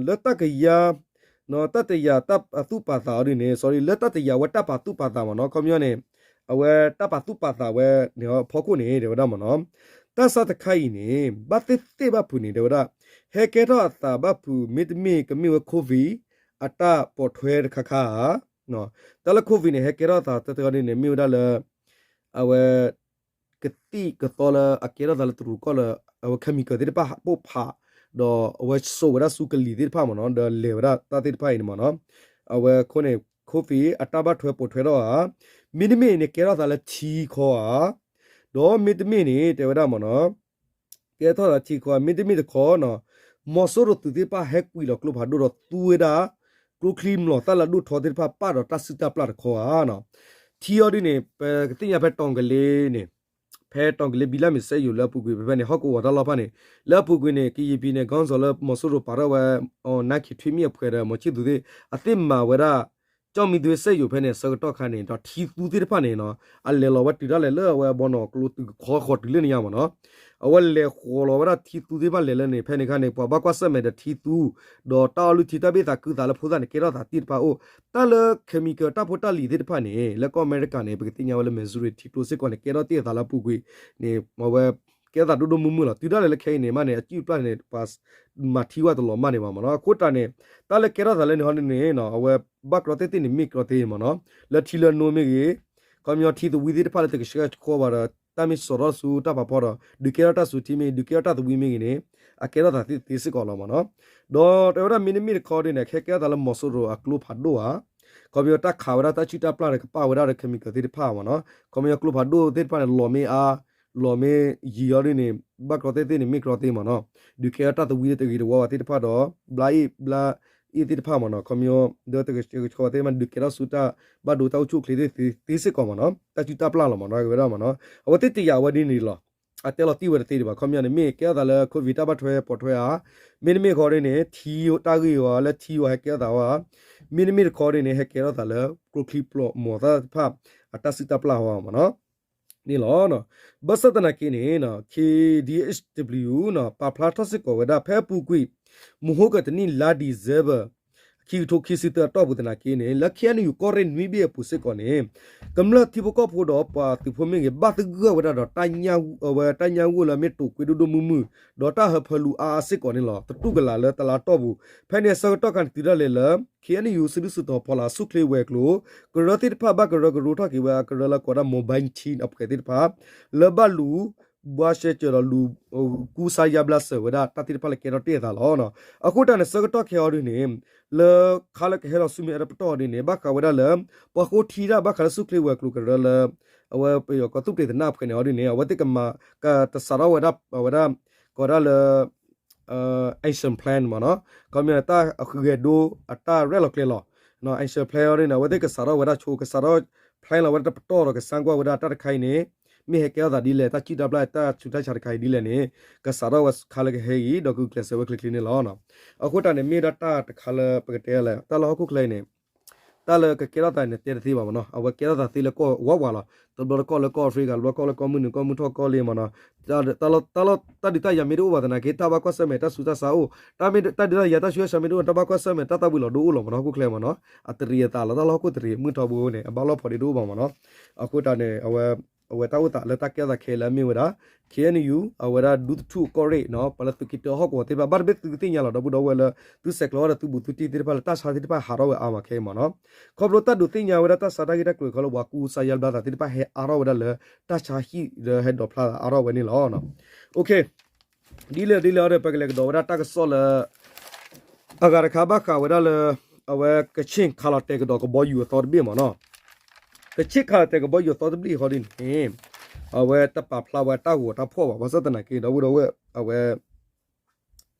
လၢတၢ်ကယၤ တၢ်တယာ်တၢ်ပာ်သူၣ်ပာ်သးအီၤဒ်န့ၣ် sorry လၢတၢ်တယာ်ဝဲတၢ်ပာ်သူၣ်ပာ်သးမ့ၢ်နီၤ ခီပညီန့ၣ် အဝဲတၢ်ပာ်သူၣ်ပာ်သးဝဲန့ၣ်အဖီခိၣ်န့ၣ် တဲဝဲဒၣ်မ့ၢ်နီၤ တၢ်ဆါတခါအံၤန့ၣ် ဘၣ်သ့ၣ်သ့ၣ်ဘၣ်ဖုးန့ၣ် တဲဝဲဒၣ် ဟဲကဲထီၣ်အသးဘၣ်ဖုး မ့တမ့ၢ်ကမ့ၢ်ဝဲ COVID အတၢ်ပိာ်ထွဲတခါခါဧါ တၢ်လၢ COVID န့ၣ် ဟဲကဲထီၣ်အသးတၢ်တခါဒ်န့ၣ် မ့ၢ်ဝဲဒၣ်လၢ အဝဲ ကသံၣ်ကသီလၢအကဲထီၣ်သးလၢတရူးကီၢ်လၢ အဝဲ chemical သ့ၣ်တဖၣ်ပိၢ်ဖး ဒီးအဝဲစိာ်ဝဲဒၣ်ဆူကလံၤသ့ၣ်တဖၣ်မ့ၢ်နီၤ ဒီးလဲၤဝဲဒၣ်တၢ်သ့ၣ်တဖၣ်အံၤန့ၣ်မ့ၢ်နီၤ အဝဲအဃိန့ၣ် COVID အတၢ်ဘၣ်ထွဲပိာ်ထွဲထီၣ်ဧါ မ့တမ့ၢ်န့ၣ် ကဲထီၣ်သးလၢထံခီဧါ ဒီးမ့တမ့ၢ်န့ၣ် တဲဝဲဒၣ်မ့ၢ်နီၤ ကဲထီၣ်သးထံခီ မ့တမ့ၢ်တခီနီၤ မီၤစိရိၤသုးသ့ၣ်တဖၣ်ဟဲကွံာ်လီၤကျိဖးဒိၣ်ဒီးသူဝဲဒၣ် ကျိချံမျိာ်သၣ်လၢအဒိၣ်ထီသ့ၣ်တဖၣ်ပာ်ဒီးတၢ်စုၣ်တၢ်ပျၢ်တခီဧါနီၤ ထံအီၤဒ်န့ၣ် ပကသ့ၣ်ညါဖဲတီၤကလ့န့ၣ် ဖဲတီၤကလ့ဘံလၢမ့ၢ်စဲယိာ်လၢအပူၤကွံာ်ဖဲဖဲန့ၣ် ဟီၣ်ကဝီၤတၢ်လီၢ်ဖၣ်န့ၣ် လၢအပူၤကွံာ်န့ၣ် ကရင်ပြည်နယ်ခေါင်းဆောင်လၢမီၤစိရိၤပာ်ထီၣ်ဝဲ နါခ့ထွံမ့ၢ်အဖှဲးဒီး မီၤဆံၣ်သူးသ့ၣ် အသ့ၣ်မၤဝဲဒၣ် ကၠီၣ်မံသွ့စဲယိာ်ဖဲန့ၣ် အဆၢကတီၢ်ခါန့ၣ် ဒီးထံသူသ့ၣ်တဖၣ်န့ၣ်နီၤ အလဲၤလီၤဝဲတုၤဒၣ်လဲာ်လၢအဝဲအဘီနီၣ်ကျိတုၤခီဃီၤတုၤလၢန့ၣ်ညါမ့ၢ်နီၤ အဝဲလဲၤဃီၤလီၤဝဲဒၣ်ထံသူသ့ၣ်တဖၣ်လဲၤလၢန့ၣ် ဖဲန့ၣ်ခါန့ၣ် ပှၤဘၣ်ကွၢ်ဆၢၣ်မဲာ်ဒီးထံသူ ဒီးတၢ်အီၣ်လုၢ်ထံတၢ်ဘ့ၣ်သးကုသးလၢဖိသၣ်န့ၣ် ကဲထီၣ်သးသ့ၣ်တဖၣ်အိၣ် တၢ်လၢ chemical တၢ်ဖိတၢ်လံၤသ့ၣ်တဖၣ်န့ၣ် လၢကီၢ်အမဲရကၤန့ၣ် ပကသ့ၣ်ညါဝဲလၢ Missouri ထံကျိစ့ၢ်ကီးန့ၣ် ကဲထီၣ်တ့ၢ်အသးလၢအပူၤကွံာ်န့ၣ် အဝဲ ကဲထီၣ်သးဒိၣ်ဒိၣ်မုၢ်မုၢ်လီၤ. တုၤဒၣ်လဲာ်လၢခဲအံၤန့ၣ်မးန့ၣ် အစုၣ်အပျၢ်န့ၣ် ပှၤမၤထံဝဲတလီၤမၢ်န့ၣ်ဘၣ်မ့ၢ်နီၤ. အဃိတၢ်န့ၣ် တၢ်လၢကဲထီၣ်သးလၢန့ၣ်ဟီဒ်န့ၣ် အဝဲဘၣ်ကြီသ့ၣ်သ့ၣ်န့ၣ် မ့ၢ်ကြီသ့မ့ၢ်နီၤ. လၢထံလၢနိမ့ၢ်ဂ့ၤ, ခီပညီထံသဝံသ့ၣ်တဖၣ်လၢတကဆှဲကဆှီဘၣ်ဒီး တၢ်မ့ၢ်စိာ်ထီၣ်ဆူတၢ်ဖးဖီဒီး ဒုးကဲထီၣ်တၢ်ဆူထံမ့ၢ်ဂ့ၤ, ဒုးကဲထီၣ်တၢ်သဝံမ့ၢ်ဂ့ၤန့ၣ် အကဲထီၣ်သးသ့သ့စ့ၢ်ကီးလီၤမ့ၢ်နီၤ. ဒီးတဲဝဲဒၣ်မ့တမ့ၢ်တခီဒ်န့ၣ် ဟဲကဲထီၣ်သးလၢမီၤစိရိၤအကျိဖးဒိၣ်ဧါ. ခီပညီတၢ်ခးဝဲဒၣ်တၢ်စုၣ်တၢ်ပျၢ်ဒီးကပာ်ဝဲဒၣ်ဒီး chemical သ့ၣ်တဖၣ်မ့ၢ်နီၤ. ခီပညီကျိဖးဒိၣ်သ့ၣ်တဖၣ်န့ၣ် လီၤမ့ၢ်အါ လီၤမ့ၢ်ယံာ်အီၤဒ်န့ၣ် ဘၣ်ကြီသ့ၣ်သ့ၣ်န့ၣ် မ့ၢ်ကြီသ့မ့ၢ်နီၤ. ဒုးကဲထီၣ်တၢ်သဝံလၢတဂ့ၤတဝါဘၣ်သ့ၣ်တဖၣ်ဒီး ဘျါအ့ၣ်ဘျါအ့ၣ်သ့ၣ်တဖၣ်မ့ၢ်နီၤ. ခီပညီ ဒီးတကဆှီသ့ၣ်မ့ၢ် ဒုးကဲထီၣ်ဆူတၢ်ဘၣ်ဒိတၢ်အိၣ်ဆူၣ်အိၣ်ချ့သ့သ့စ့ၢ်ကီးမ့ၢ်နီၤ. တၢ်စုၣ်တၢ်ပျၢ်လီၤမ့ၢ်နီၤ ဝဲဒၣ်မ့ၢ်နီၤ. အဝဲသ့ၣ်တယာ်ဝဲဒ်န့ၣ်လီၤ. အတဲလီၤတံၢ်ဝဲတသ့ဒံးဘၣ်. ခီပညီန့ၣ် မ့ၢ်ကဲထီၣ်သးလၢ COVID တၢ်ဘၣ်ထွဲပိာ်ထွဲဧါ. မ့တမ့ၢ်ဃီဒ်န့ၣ် ထံတၢ်ဂ့ၢ်ဧါ လၢထံဧါ ဟဲကဲထီၣ်သးဧါ. မ့တမ့ၢ်တခီဒ်န့ၣ် ဟဲကဲထီၣ်သးလၢ ကျိချံမျိာ်သၣ်တဖၣ် အတၢ်စုၣ်တၢ်ပျၢ်ဧါမ့ၢ်နီၤ. န့ၣ်လီၤ. ဘၣ်ဆၣ်သနာ်က့န့ၣ် K D H W ပာ်ဖျါထီၣ်စ့ၢ်ကီးဝဲဒၣ် ဖဲအပူၤကွံာ် မုၢ်ဟိကတနံၣ်လါ December ခံကထိခံဆံသၢအတီၢ်ပူၤသနာ်က့န့ၣ် လၢ K N U ကီၢ်ရ့ၣ်နွံဘ့ၣ်အပူၤစ့ၢ်ကီးန့ၣ် ကမျၢၢ်ထံဖိကီၢ်ဖိဒီးပှၤသုးဖိမ့ၢ်ဂ့ၤ ဘၣ်သဂၢၢ်ဝဲဒၣ်ဒီး ဝဲတၢ်ညၣ်ဂိၢ်လၢအမ့ၢ်တိာ်ကွံဒိၣ်ဒိၣ်မုၢ်မုၢ် ဒီးတၢ်ဟၢဖၢလူၤအါအါစ့ၢ်ကီးန့ၣ်လီၤ. တတူၢ်ကလာ်လၢတလါတီၢ်ပူၤ ဖဲန့ၣ်အဆၢကတီၢ်ခါန့ၣ် တုၤဒၣ်လဲာ်လၢ K N U စုဒုၣ်စုတီၤဖီလာ် ဆူၣ်ချ့ဝဲၤကျိၤ ကရၢသ့ၣ်တဖၣ် ဘၣ်ကရၢကရိထီၣ်က့ၤဝဲအကရၢလၢကိးဒၣ် mobile team အဖှဲးသ့ၣ်တဖၣ် လၢဘၣ်လူၤ ဘှါရှဲစၢၤဒီးလူၤ ကူစါယါဘျါစၢၤဝဲဒၣ်တၢ်သ့ၣ်တဖၣ်လၢကဲထီၣ်တ့ၢ်အသးလီၤ. အဃိတၢ်န့ၣ် ဆၢကတီၢ်ခဲအံၤဒ်န့ၣ် လၢခါလၢကဟဲလီၤဆူမဲာ်ညါတပတီၢ်ဒ်န့ၣ် ဘၣ်ဃးဝဲဒၣ်လၢ ပှၤဃိထံတၢ်ဘၣ်ဃးလၢဆူၣ်ချ့ဝဲၤကျိၤကရၢလၢ အဝဲပယီၤကီၢ်သူးပျ့ၤသနၢ်အဖှဲးန့ၣ်အီၤဒ်န့ၣ် အဝဲသ့ၣ်ကမၤ ကတစးထီၣ်ဝဲဒၣ် အဝဲဒၣ် ကိးဒၣ်လၢ action plan မ့ၢ်နီၤ. ခီပညီန့ၣ် တၢ်ဂဲၤဒိအတၢ်ရဲၣ်လီၤကျဲၤလီၤ action plan အီၤဒ်န့ၣ် အဝဲသ့ၣ်ကစးထီၣ်ဝဲဒၣ်ဆိ ကစးထီၣ် plan လီၤဝဲဒၣ်တပတီၢ်ဒီး ကစၢ်ကွၢ်ဝဲဒၣ်တၢ်တခါအံၤန့ၣ် မ့ၢ်ဟဲကဲထီၣ်သးဒ်လဲၣ် တၢ်စုၣ်တၢ်ပျၢ်တၢ်ဆူးတၢ်ဆါတခါအံၤဒ်လဲၣ်န့ၣ် ကစးထီၣ်ဝဲခါလၢကဟဲအံၤ ဒီးကဂုာ်ကျဲးစၢးဝဲချ့ချ့န့ၣ်လီၤ. အဃိတၢ်န့ၣ် မ့ၢ်ဒၣ်တၢ်တခါလၢပကတဲလဲၣ် တၢ်လၢဟီၣ်ခိၣ်ချၢအံၤန့ၣ် တၢ်လၢကကဲထီၣ်သးန့ၣ် တဲတသ့ဘၣ်မ့ၢ်နီၤ. အဝဲကဲထီၣ်သးသ့လၢကီၢ်ဝးဝးလီၤ. တဘျီတကီၢ်လၢကီၢ်အဖရံကၤ တဘျီကီၢ်လၢကီၢ်မုၢ်နုာ် ကီၢ်မုၢ်ထီၣ်ကီၢ်လ့မ့ၢ်နီၤ. တၢ်လီၢ် တၢ်ဒုးတၢ်ယၤမ့ၢ်တအိၣ်ဘၣ်သနာ်က့ တၢ်ဘၣ်ကွၢ်ဆၢၣ်မဲာ်တၢ်ဆူးတၢ်ဆါအိၣ်, တၢ်ဒုးတၢ်ယၤတၢ်ဆူးတၢ်ဆါမ့ၢ်တအိၣ် တၢ်ဘၣ်ကွၢ်ဆၢၣ်မဲာ် တၢ်သၣ်ဝံၤလီၤဒိအိၣ်လီၤမ့ၢ်နီၤ ဟီၣ်ခိၣ်ချၢမ့ၢ်နီၤ. အတရံးအသးလီၤ တၢ်လၢဟီၣ်ခိၣ်တရံး မုၢ်ထီဘိန့ၣ် အဘၣ်လီၢ်ဖီဒ့တအိၣ်ဘၣ်မ့ၢ်နီၤ. အဃိတၢ်န့ၣ် အဝဲ အဝဲတၢ်အိၣ်သးလၢတၢ်ကဲထီၣ်သးခဲလၢအမ့ၢ်ဝဲဒၣ် K N U အဝဲဒၣ်ဒူသထူၣ်ကီၢ်ရ့ၣ်နီၤ ပှၤလၢသုးက့တၢဟီၣ်ကဝီၤသ့ၣ်တဖၣ် ဘၣ်တဘ့ၣ်သုကသ့ၣ်ညါလီၤ ဒီပုၢ်ဒီဝဲၢ်လၢ သုဆဲးကျိးဝဲဒီးသုဘူးသုတံၢ်သ့ၣ်တဖၣ်လၢတၢ်ဆါသ့ၣ်တဖၣ်ဟးထီၣ်ဝဲအါမးခဲအံၤမ့ၢ်နီၤ. ခီဖျိတၢ်ဒုးသ့ၣ်ညါဝဲဒၣ်တၢ်ဆါတၢ်ဂ့ၢ်တၢ်ကျိၤခီလၢပှၤကူစါယါဘျါသးသ့ၣ်တဖၣ်ဟဲအါထီၣ်ဝဲဒၣ်လၢတၢ်ဆါဟံၣ်လၢဟဲဒိးဖျါသးအါထီၣ်ဝဲန့ၣ်လီၤ. ဒ်လဲၣ်ဒ်လဲၣ်အီၤဒီး ပကလဲၤကဒီးဝဲဒၣ်တၢ်ကစီၣ်လၢ အဂၤတခါဘၣ်ဃးဝဲဒၣ်လၢ အဝဲကဆ့ၣ်ခးလီၤတဲာ်ကဒီးကဘီယူၤအသီတဘ့ၣ်မ့ၢ်နီၤ, ကဆ့ၣ်ခးလီၤတဲာ်ကဘီယူၤအသီတဘ့ၣ်အဃိဒ်န့ၣ် အဝဲတပာ်ဖျါဝဲတၢ်ဂီၤတၢ်ဖှီၣ်ဘၣ်. ဘၣ်ဆၣ်သနာ်က့ဒီး ဝဲဒီးဝဲ အဝဲ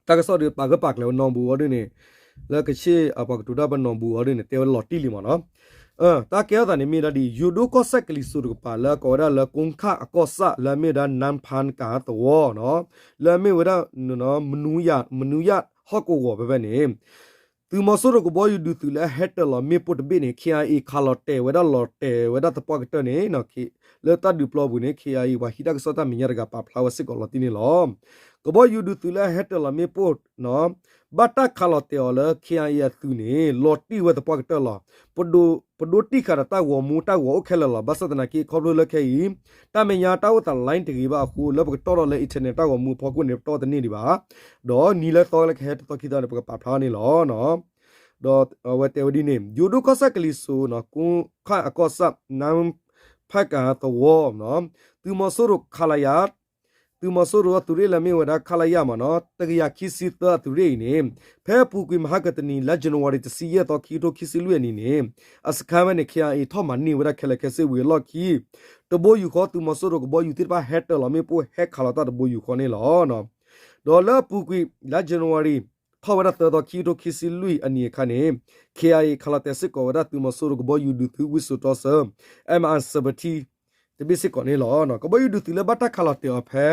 တၢ်ကစီၣ်ဒီးပာ်ဂၢၢ်ပာ်ကျၢၤဝဲနီၢ်ဘူးအီၤဒ်န့ၣ်, လၢကဆ့ၣ်အပှၤကတိၤတၢ်ပနီၢ်ဘူးအီၤဒ်န့ၣ် တဲဝဲလီၤတံၢ်လံမ့ၢ်နီၤ. တၢ်ကဲထီၣ်သးန့ၣ်မ့ၢ်ဒၣ်ဒ် ယိၤဒိၣ်ကီၢ်စဲၣ်ကလံၤစိးတကပၤ လၢကိးဝဲဒၣ်လၢ ကိခၣ်အကီၢ်ဆၣ် လၢအမ့ၢ်ဝဲဒၣ် နၢဖၣ်ကၤသဝီနီၤ, လၢအမ့ၢ်ဝဲဒၣ် မနူယၣ်ဟီၣ်ကဝီၤဖဲဖဲန့ၣ် သုးမီၤစိရိၤကဘီယူၤဒုးသုးလၢအဟဲတၢၤလီၤမ့ၣ်ပိၢ်တဘ့ၣ်န့ၣ် ခ့အံၤခးလီၤတဲာ်ဝဲဒၣ်လီၤတဲာ်ဝဲဒၣ်သပှၢ်ကတၢၢ်န့ၣ် လၢတၢ်ဒုးပျီပူၤန့ၣ် ခ့အံၤပှၤဟံးတၢ်ကစီၣ်တၢ်မဲာ်ညါတဂၤပာ်ဖျါဝဲစ့ၢ်ကီးလီၤတံၢ်န့ၣ်လီၤ. ကဘီယူၤဒုးသုးလၢအဟဲတၢၤလီၤမ့ၣ်ပိၢ် ဘၣ်တၢ်ခးလီၤတဲာ်အီၤလၢ ခ့အံၤအသုးန့ၣ် လီၤတံၢ်ဝဲသပှၢ်ကတၢၢ်လီၤ. ပဒိးတံၢ်ဃာ်ဒီးတၢ်ဂီၤမူတၢ်ဂီၤအိၣ်ခဲလၢာ်လီၤ. ဘၣ်ဆၣ်သနာ်က့ ခီဖျိလၢခဲအံၤ တၢ်မဲာ်ညါတၢ်အိၣ်သး line တဂ့ၤဘၣ်အဃိ လၢပကတီၢ်ထီၣ်လၢ internet တၢ်ဂီၤမူအဖီခိၣ်န့ၣ် ပတီၢ်တန့ၢ်ဒံးဘၣ်. ဒီးနံၤလၢသီလၢကဟဲတသီခံသီန့ၣ် ပကပာ်ဖျါန့ၣ်လီၤ. ဒီးအဝဲတဲဝဲဒ်န့ၣ် ယိၤဒိၣ်ကီၢ်စဲၣ်ကလံၤစိးနီၤ ကိခၣ်အကီၢ်ဆၣ် နၢဖၣ်ကၤသဝီ သုးမီၤစိရိၤခလရ သုးမီၤစိရိၤအသုးရ့ၣ်လၢအမ့ၢ်ဝဲဒၣ် ခလရ မ့ၢ်နီၤ တကယၤခံဆံသၢအသုးရ့ၣ်အံၤန့ၣ် ဖဲအပူၤကွံာ်မဟါကတနံၤ လါ January တဆံယဲၢ်သီ ခံကထိခံဆံလွံၢ်အနံၤန့ၣ် အစခါဝဲန့ၣ် ခ့အံၤထီၣ်မၤန့ၢ်ဝဲဒၣ်ခဲလၢာ်ခဲဆ့ ဝံၤအလီၢ်ခံ တဘိယူၢ်ဃီ သုးမီၤစိရိၤကဘီယူၤသ့ၣ်တဖၣ်ဟဲတၢၤလီၤမ့ၣ်ပိၢ် ဟဲခးလီၤတၢ်တဘိယူၢ်ဃီန့ၣ်လီၤ. ဒီးလၢအပူၤကွံာ် လါ January ထီၣ်ဝဲဒၣ်သၢသီ ခံကထိခံဆံလွံၢ်အနံၤအခါန့ၣ် ခ့အံၤခးလီၤတဲာ်စ့ၢ်ကီးဝဲဒၣ်သုးမီၤစိရိၤကဘီယူၤဒုးသုး ဝံစိာ်တီဆၢ MI seventeen တဘ့ၣ်စ့ၢ်ကီးန့ၣ်လီၤ. ကဘီယူၤဒုးသုးလၢဘၣ်တၢ်ခးလီၤတဲာ်အီၤဖဲ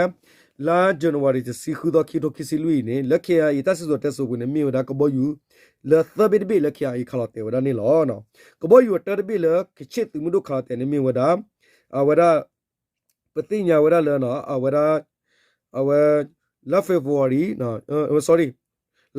လါ January တဆံဃုသီ ခံကထိခံဆံလွံၢ်အံၤန့ၣ် လၢ ခ့အံၤ တၢ်စံၣ်စိၤတဲစိၤပူၤန့ၣ် မ့ၢ်ဝဲဒၣ်ကဘီယူၤ လၢသၢဘ့ၣ်တဘ့ၣ်လၢ ခ့အံၤခးလီၤတဲာ်ဝဲဒၣ်န့ၣ်လီၤ. ကဘီယူၤအတၢတဘ့ၣ်လၢကဆ့ၣ်သုးမုၢ်ဒိၣ်ခးလီၤတဲာ်န့ၣ်မ့ၢ်ဝဲဒၣ် အဝဲဒၣ် ပသ့ၣ်ညါဝဲဒၣ်လၢ အဝဲဒၣ် အဝဲ လါ February sorry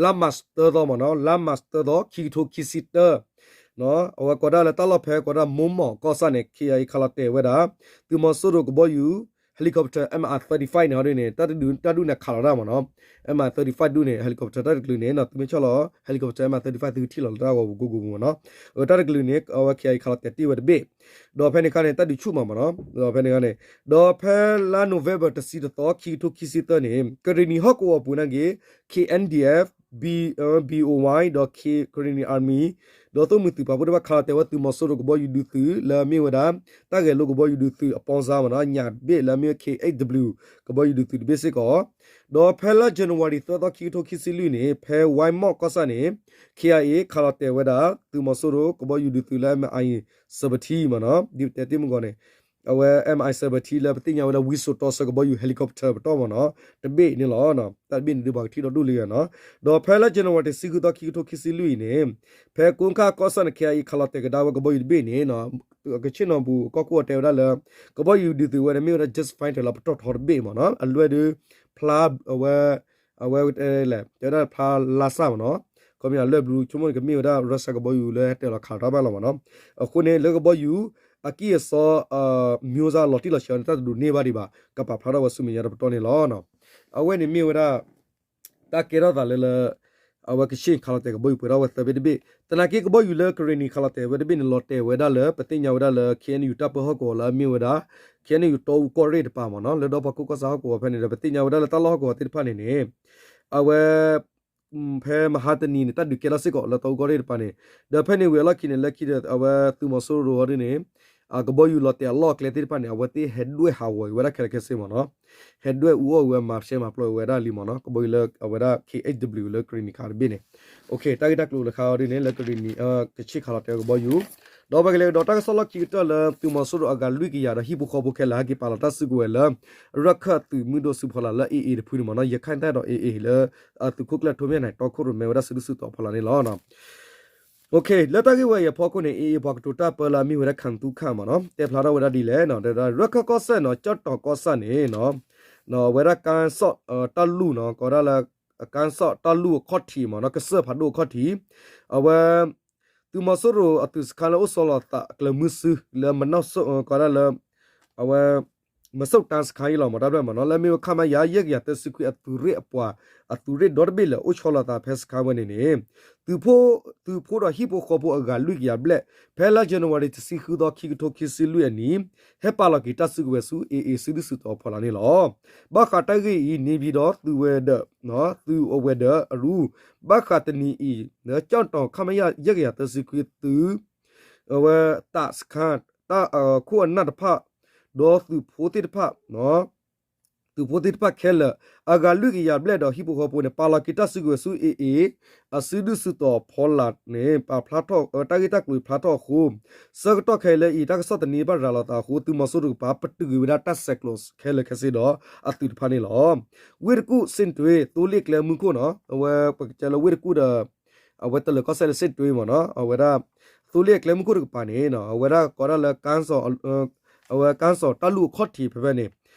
လါ March သၢသီမ့ၢ်နီၤ လါ March သၢသီ ခံကထိခံဆံတၢ အဝဲကိးဒၣ်လၢတၢ်လီၢ်ဖဲကိးဒၣ်မိၢ်မီၢ်ကီၢ်ဆၣ်န့ၣ် ခ့အံၤခးလီၤတဲာ်ဝဲဒၣ် သုးမီၤစိရိၤကဘီယူၤ helicopter MI thirty-five န့ၣ်ဟီဒ်န့ၣ် တၢ်ဒုးန့ၣ် ခးလီၤတၢ်မ့ၢ်နီၤ MI thirty-five ဒုးန့ၣ် helicopter တၢ်တကလုာ်န့ၣ် သုမ့ၢ်ဆီၣ်လီၤ helicopter MI thirty-five သုကထံၣ်လီၤလၢတၢ်ဂီၤပူၤကိးကိးပူၤမ့ၢ်နီၤ တၢ်တကလုာ်န့ၣ် အဝဲ ခ့အံၤခးလီၤတဲာ်တ့ၢ်ဝဲတဘ့ၣ် ဒီးဖဲန့ၣ်အခါန့ၣ် တၢ်ဒုးဆူၣ်မးမ့ၢ်နီၤ ဒီးဖဲန့ၣ်အခါန့ၣ် ဒီးဖဲလါ November တဆံတသီ ခံကထိခံဆံသၢန့ၣ် ကရ့ၣ်နံၤဟီၣ်ကဝီၤပူၤနာ်က့ K N D F, B, B O Y ဒီး K, Karenni Army ဒီးသိၣ်မှံၤသုးပာ်ဖှိၣ်တဖၣ်ခးလီၤတဲာ်ဝဲသုးမီၤစိရိၤကဘီယူၤဒုးသုးလၢအမ့ၢ်ဝဲဒၣ် တၢ်ဂဲၤလိကဘီယူၤဒုးသုးအပီစါမ့ၢ်နီၤ အညၣ်တဘ့ၣ်လၢအမ့ၢ်ဝဲ K eight W ကဘီယူၤဒုးသုးတဘ့ၣ်စ့ၢ်ကီး ဒီးဖဲလါ January သၢသီ ခံကထိခံဆံလွံၢ်န့ၣ် ဖဲဝဲမီၢ်ကီၢ်ဆၣ်န့ၣ် ခ့အံၤခးလီၤတဲာ်ဝဲဒၣ် သုးမီၤစိရိၤကဘီယူၤဒုးသုးလၢ MI seventeen မ့ၢ်နီၤ ဒ်ပတဲတ့ၢ်မုၢ်ဂီၤန့ၣ် အဝဲ MI seventeen လၢပသ့ၣ်ညါဝဲလၢ ဝံစိာ်တီဆၢကဘီယူၤ helicopter ပတီၢ်မ့ၢ်နီၤ တဘ့ၣ်န့ၣ်လီၤ. တၢ်တဘ့ၣ်န့ၣ်ဒုးပှၤကထံၣ်ဒီးဒိၣ်လံနီၤ ဒီးဖဲလါ January တဆံဃုသီ ခံကထိခံဆံလွံၢ်အံၤန့ၣ် ဖဲကိခၣ်ကီၢ်ဆၣ်န့ၣ် ခ့အံၤခးလီၤတဲာ်ကဒါဝဲကဘီယူၤတဘ့ၣ်န့ၣ် ကဆ့ၣ်နီၤပူၤကီၢ်ခိၣ်အီၤတဲဝဲဒၣ်လၢ ကဘီယူၤဒုးသုးဝဲန့ၣ်မ့ၢ်ဝဲဒၣ် jet fighter လီၤပတီၢ်ထီတဘ့ၣ်မ့ၢ်နီၤ အလွဲၢ်ဒုး ဖျါ အဝဲ အဝဲ တဲဝဲဒၣ်ဖျါလါစၢ်မ့ၢ်နီၤ ခီပညီလွဲၢ်ဘျူးဆိကမိၣ်န့ၣ် ကမ့ၢ်ဝဲဒၣ် Russia ကဘီယူၤလၢဟဲတၢၤလီၤခးတၢ်ဘၣ်လီၤမ့ၢ်နီၤ အဃိန့ၣ် လၢကဘီယူၤ အကံၢ်အစီ မျိုးစား လီၤတံၢ်လီၤဆဲးန့ၣ် တၢ်တဒိးန့ၢ်ဘၣ်ဒံးဘၣ် ကပာ်ဖျါထီၣ်ဝဲဆူမဲာ်ညါတပတီၢ်န့ၣ်လီၤ. အဝဲန့ၣ်မ့ၢ်ဝဲဒၣ် တၢ်ကဲထီၣ်သးလၢလၢ အဝဲကဆ့ၣ်ခးလီၤတဲာ်ကဘီယူၤပှဲၤထီၣ်ဝဲသၢဘ့ၣ်တဘ့ၣ် သနာ်က့ကဘီယူၤလၢကရ့ၣ်နံၤခးလီၤတဲာ်ဝဲတဘ့ၣ်န့ၣ် လီၤတဲာ်ဝဲဒၣ်လၢ ပသ့ၣ်ညါဝဲဒၣ်လၢ K N U တၢ်ပၢဟီၣ်ကဝီၤလၢအမ့ၢ်ဝဲဒၣ် K N U တီအူကီၢ်ရ့ၣ်တပၤမ့ၢ်နီၤ လၢဒီဖီခိၣ်ကီၢ်ဆၣ်ဟီၣ်ကဝီၤဖဲန့ၣ်ဒီး ပသ့ၣ်ညါဝဲဒၣ်လၢတၢ်လီၢ်ဟီၣ်ကဝီၤသ့ၣ်တဖၣ်န့ၣ်န့ၣ် အဝဲ ဖဲမဟါတနံၤန့ၣ် တၢ်ဒုးကဲထီၣ်စ့ၢ်ကီးလၢတီအူကီၢ်ရ့ၣ်တပၤန့ၣ် ဒီးဖဲန့ၣ်ဝံၤအလီၢ်ခံန့ၣ် လၢခံဒီး အဝဲသုးမီၤစိရိၤအီၤဒ်န့ၣ် ကဘီယူၤလီၤတဲာ်အလီၢ်အကျဲသ့ၣ်တဖၣ်န့ၣ် အဝဲသ့ၣ်ဟဲဒွဲၣ်ဟးဂီၤအီၤဝဲဒၣ်ခဲလၢာ်ခဲဆ့မ့ၢ်နီၤ ဟဲဒွဲၣ်အူအီၣ်ဝဲမၤရှဲမၤပျီဝဲဒၣ်လံမ့ၢ်နီၤ ကဘီယူၤလၢအဝဲဒၣ် K H W လၢကရ့ၣ်နံၤခးတဘ့ၣ်န့ၣ် တၢ်ဂ့ၢ်တၢ်ကျိၤလၢခါအီၤဒ်န့ၣ် လၢကရ့ၣ်နံၤ ကဆ့ၣ်ခးလီၤတဲာ်ကဘီယူၤ ဒီးပကလဲၤကဒီးတၢ်ကစီၣ်လီၢ်ခံကတၢၢ်လၢသုးမီၤစိရိၤအဂၤလွံၢ်ကယၤဒီးဟံၣ်ဖိဃီဖိခဲလၢာ်ဟဲက့ၤပာ်လီၤတၢ်စုကဝဲၤလၢ ရခၢၣ်သုးမုၢ်ဒိၣ်စုဖီလာ်လၢ A A တဖုန့ၣ်မ့ၢ်နီၤ ရခၢၣ်တၢ်ဒီး A A လၢ သုးခိၣ်ကျၢၢ်ထူမ့ၢ်န့ၣ် တီခိၣ်ရိၣ်မဲဝဲဒၣ်စုဒုၣ်စုတီၤဖီလာ်န့ၣ်လီၤ. လၢတၢ်ဂ့ၢ်ဝဲအံၤအဖီခိၣ်န့ၣ် A A ပှၤကတိၤတၢ်ပၢလၢအမ့ၢ်ဝဲဒၣ် ခၣ်သူခၣ်မ့ၢ်နီၤ တဲဖျါထီၣ်ဝဲဒၣ်ဒ်လဲၣ်နီၤ ရခၢၣ်ကီၢ်စဲၣ်နီၤ ကၠီၣ်တီၤကီၢ်စဲၣ်န့ၣ်နီၤ ဝဲဒၣ်ကါစီၣ်တၢ်လူၢ်နီၤ ကိးဝဲဒၣ်လၢ ကါစီၣ်တၢ်လူၢ်အခီၣ်ထံးမ့ၢ်နီၤ ကစၢၢ်ဖးဒိၣ်အခီၣ်ထံး အဝဲ သုးမီၤစိရိၤအသုးစခါလၢအိၣ်ဆီလီၤသးကျၢၤမုၢ်စုလၢမနီၢ်စိ ကိးဝဲဒၣ်လၢ အဝဲ မၤစိးတၢ်စခါအံၤလီၤ မ့ၢ်တၢ်ဖျၢၣ်မ့ၢ်နီၤ လၢမ့ၢ်ဝဲ ခမရ ယဲၢ်ကယၤသၢဆံခွံအသုးရ့ၣ်အပှၤ အသုးရ့ၣ်ဒီတဘ့ၣ်လၢအိၣ်ဆီလီၤသးဖဲစခါဝဲန့ၣ်န့ၣ် သုးဖိ သုးဖိဒီးဟံၣ်ဖိဃီဖိအဂၤလွံၢ်ကယၤဘျဲၣ် ဖဲလါ January တဆံဃုသီ ခံကထိခံဆံလွံၢ်အနံၣ် ဟဲပာ်လီၤက့ၤတၢ်စုကဝဲၤဆူ AA စုဒုၣ်စုတီၤအဖီလာ်န့ၣ်လီၤ. ဘၣ်ဃးတၢ်ဂ့ၢ်အံၤ န့ၣ်ပၠံၤဒီးသုးဝဲၤဒၢး သုးအဝဲၤဒၢးအရူ ဘၣ်ဃးတနံၤအံၤ လၢကၠီၣ်တီၤ ခမရ ယဲၢ်ကယၤသၢဆံခွံသုး အဝဲတၢ်စခါ တၢ်အခိၣ်အနၢ်တဖၣ် ဒီးသုးဖိသ့ၣ်တဖၣ် သုးဖိသ့ၣ်တဖၣ်ခဲလၢာ် အဂၤလွံၢ်ကယၤဘျဲၣ်ဒီးဟံၣ်ဖိဃီဖိန့ၣ် ပာ်လီၤက့ၤတၢ်စုကဝဲၤဆူ AA အစုဒုၣ်စုတီၤအဖီလာ်န့ၣ် ပာ်ဖျါထီၣ် တၢ်ဂ့ၢ်တၢ်ကျိၤဖျါထီၣ်အဃိ ဆၢကတီၢ်ခဲအံၤလၢအံၤ တၢ်ကစီၣ်သန့တဖၣ်ရၤလီၤသးအဃိ သုးမီၤစိရိၤတကပၤ ပတုာ်ကွံာ်ဝဲဒၣ်တၢ်ဆဲးကျိးခဲလၢာ်ခဲဆ့ဒီး အသုးတဖၣ်န့ၣ်လီၤ. ဝ့ၢ်တကူၣ် စ့ၣ်တွ့ သိလ့ၣ်ကျဲမုၢ်ခိၣ်နီၤ အဝဲပကတဲလၢဝ့ၢ်တကူၣ်ဒီး အဝဲတလၢၤကီၢ်စဲၣ်လၢစ့ၣ်တွ့မ့ၢ်နီၤ အဝဲဒၣ် သိလ့ၣ်အကျဲမုၢ်ခိၣ်တကပၤန့ၣ် အဝဲဒၣ်ကိးဒၣ်လၢ အဝဲကၠီၣ်တီၤတၢ်လူၢ်အခီၣ်ထံးဖဲဖဲန့ၣ်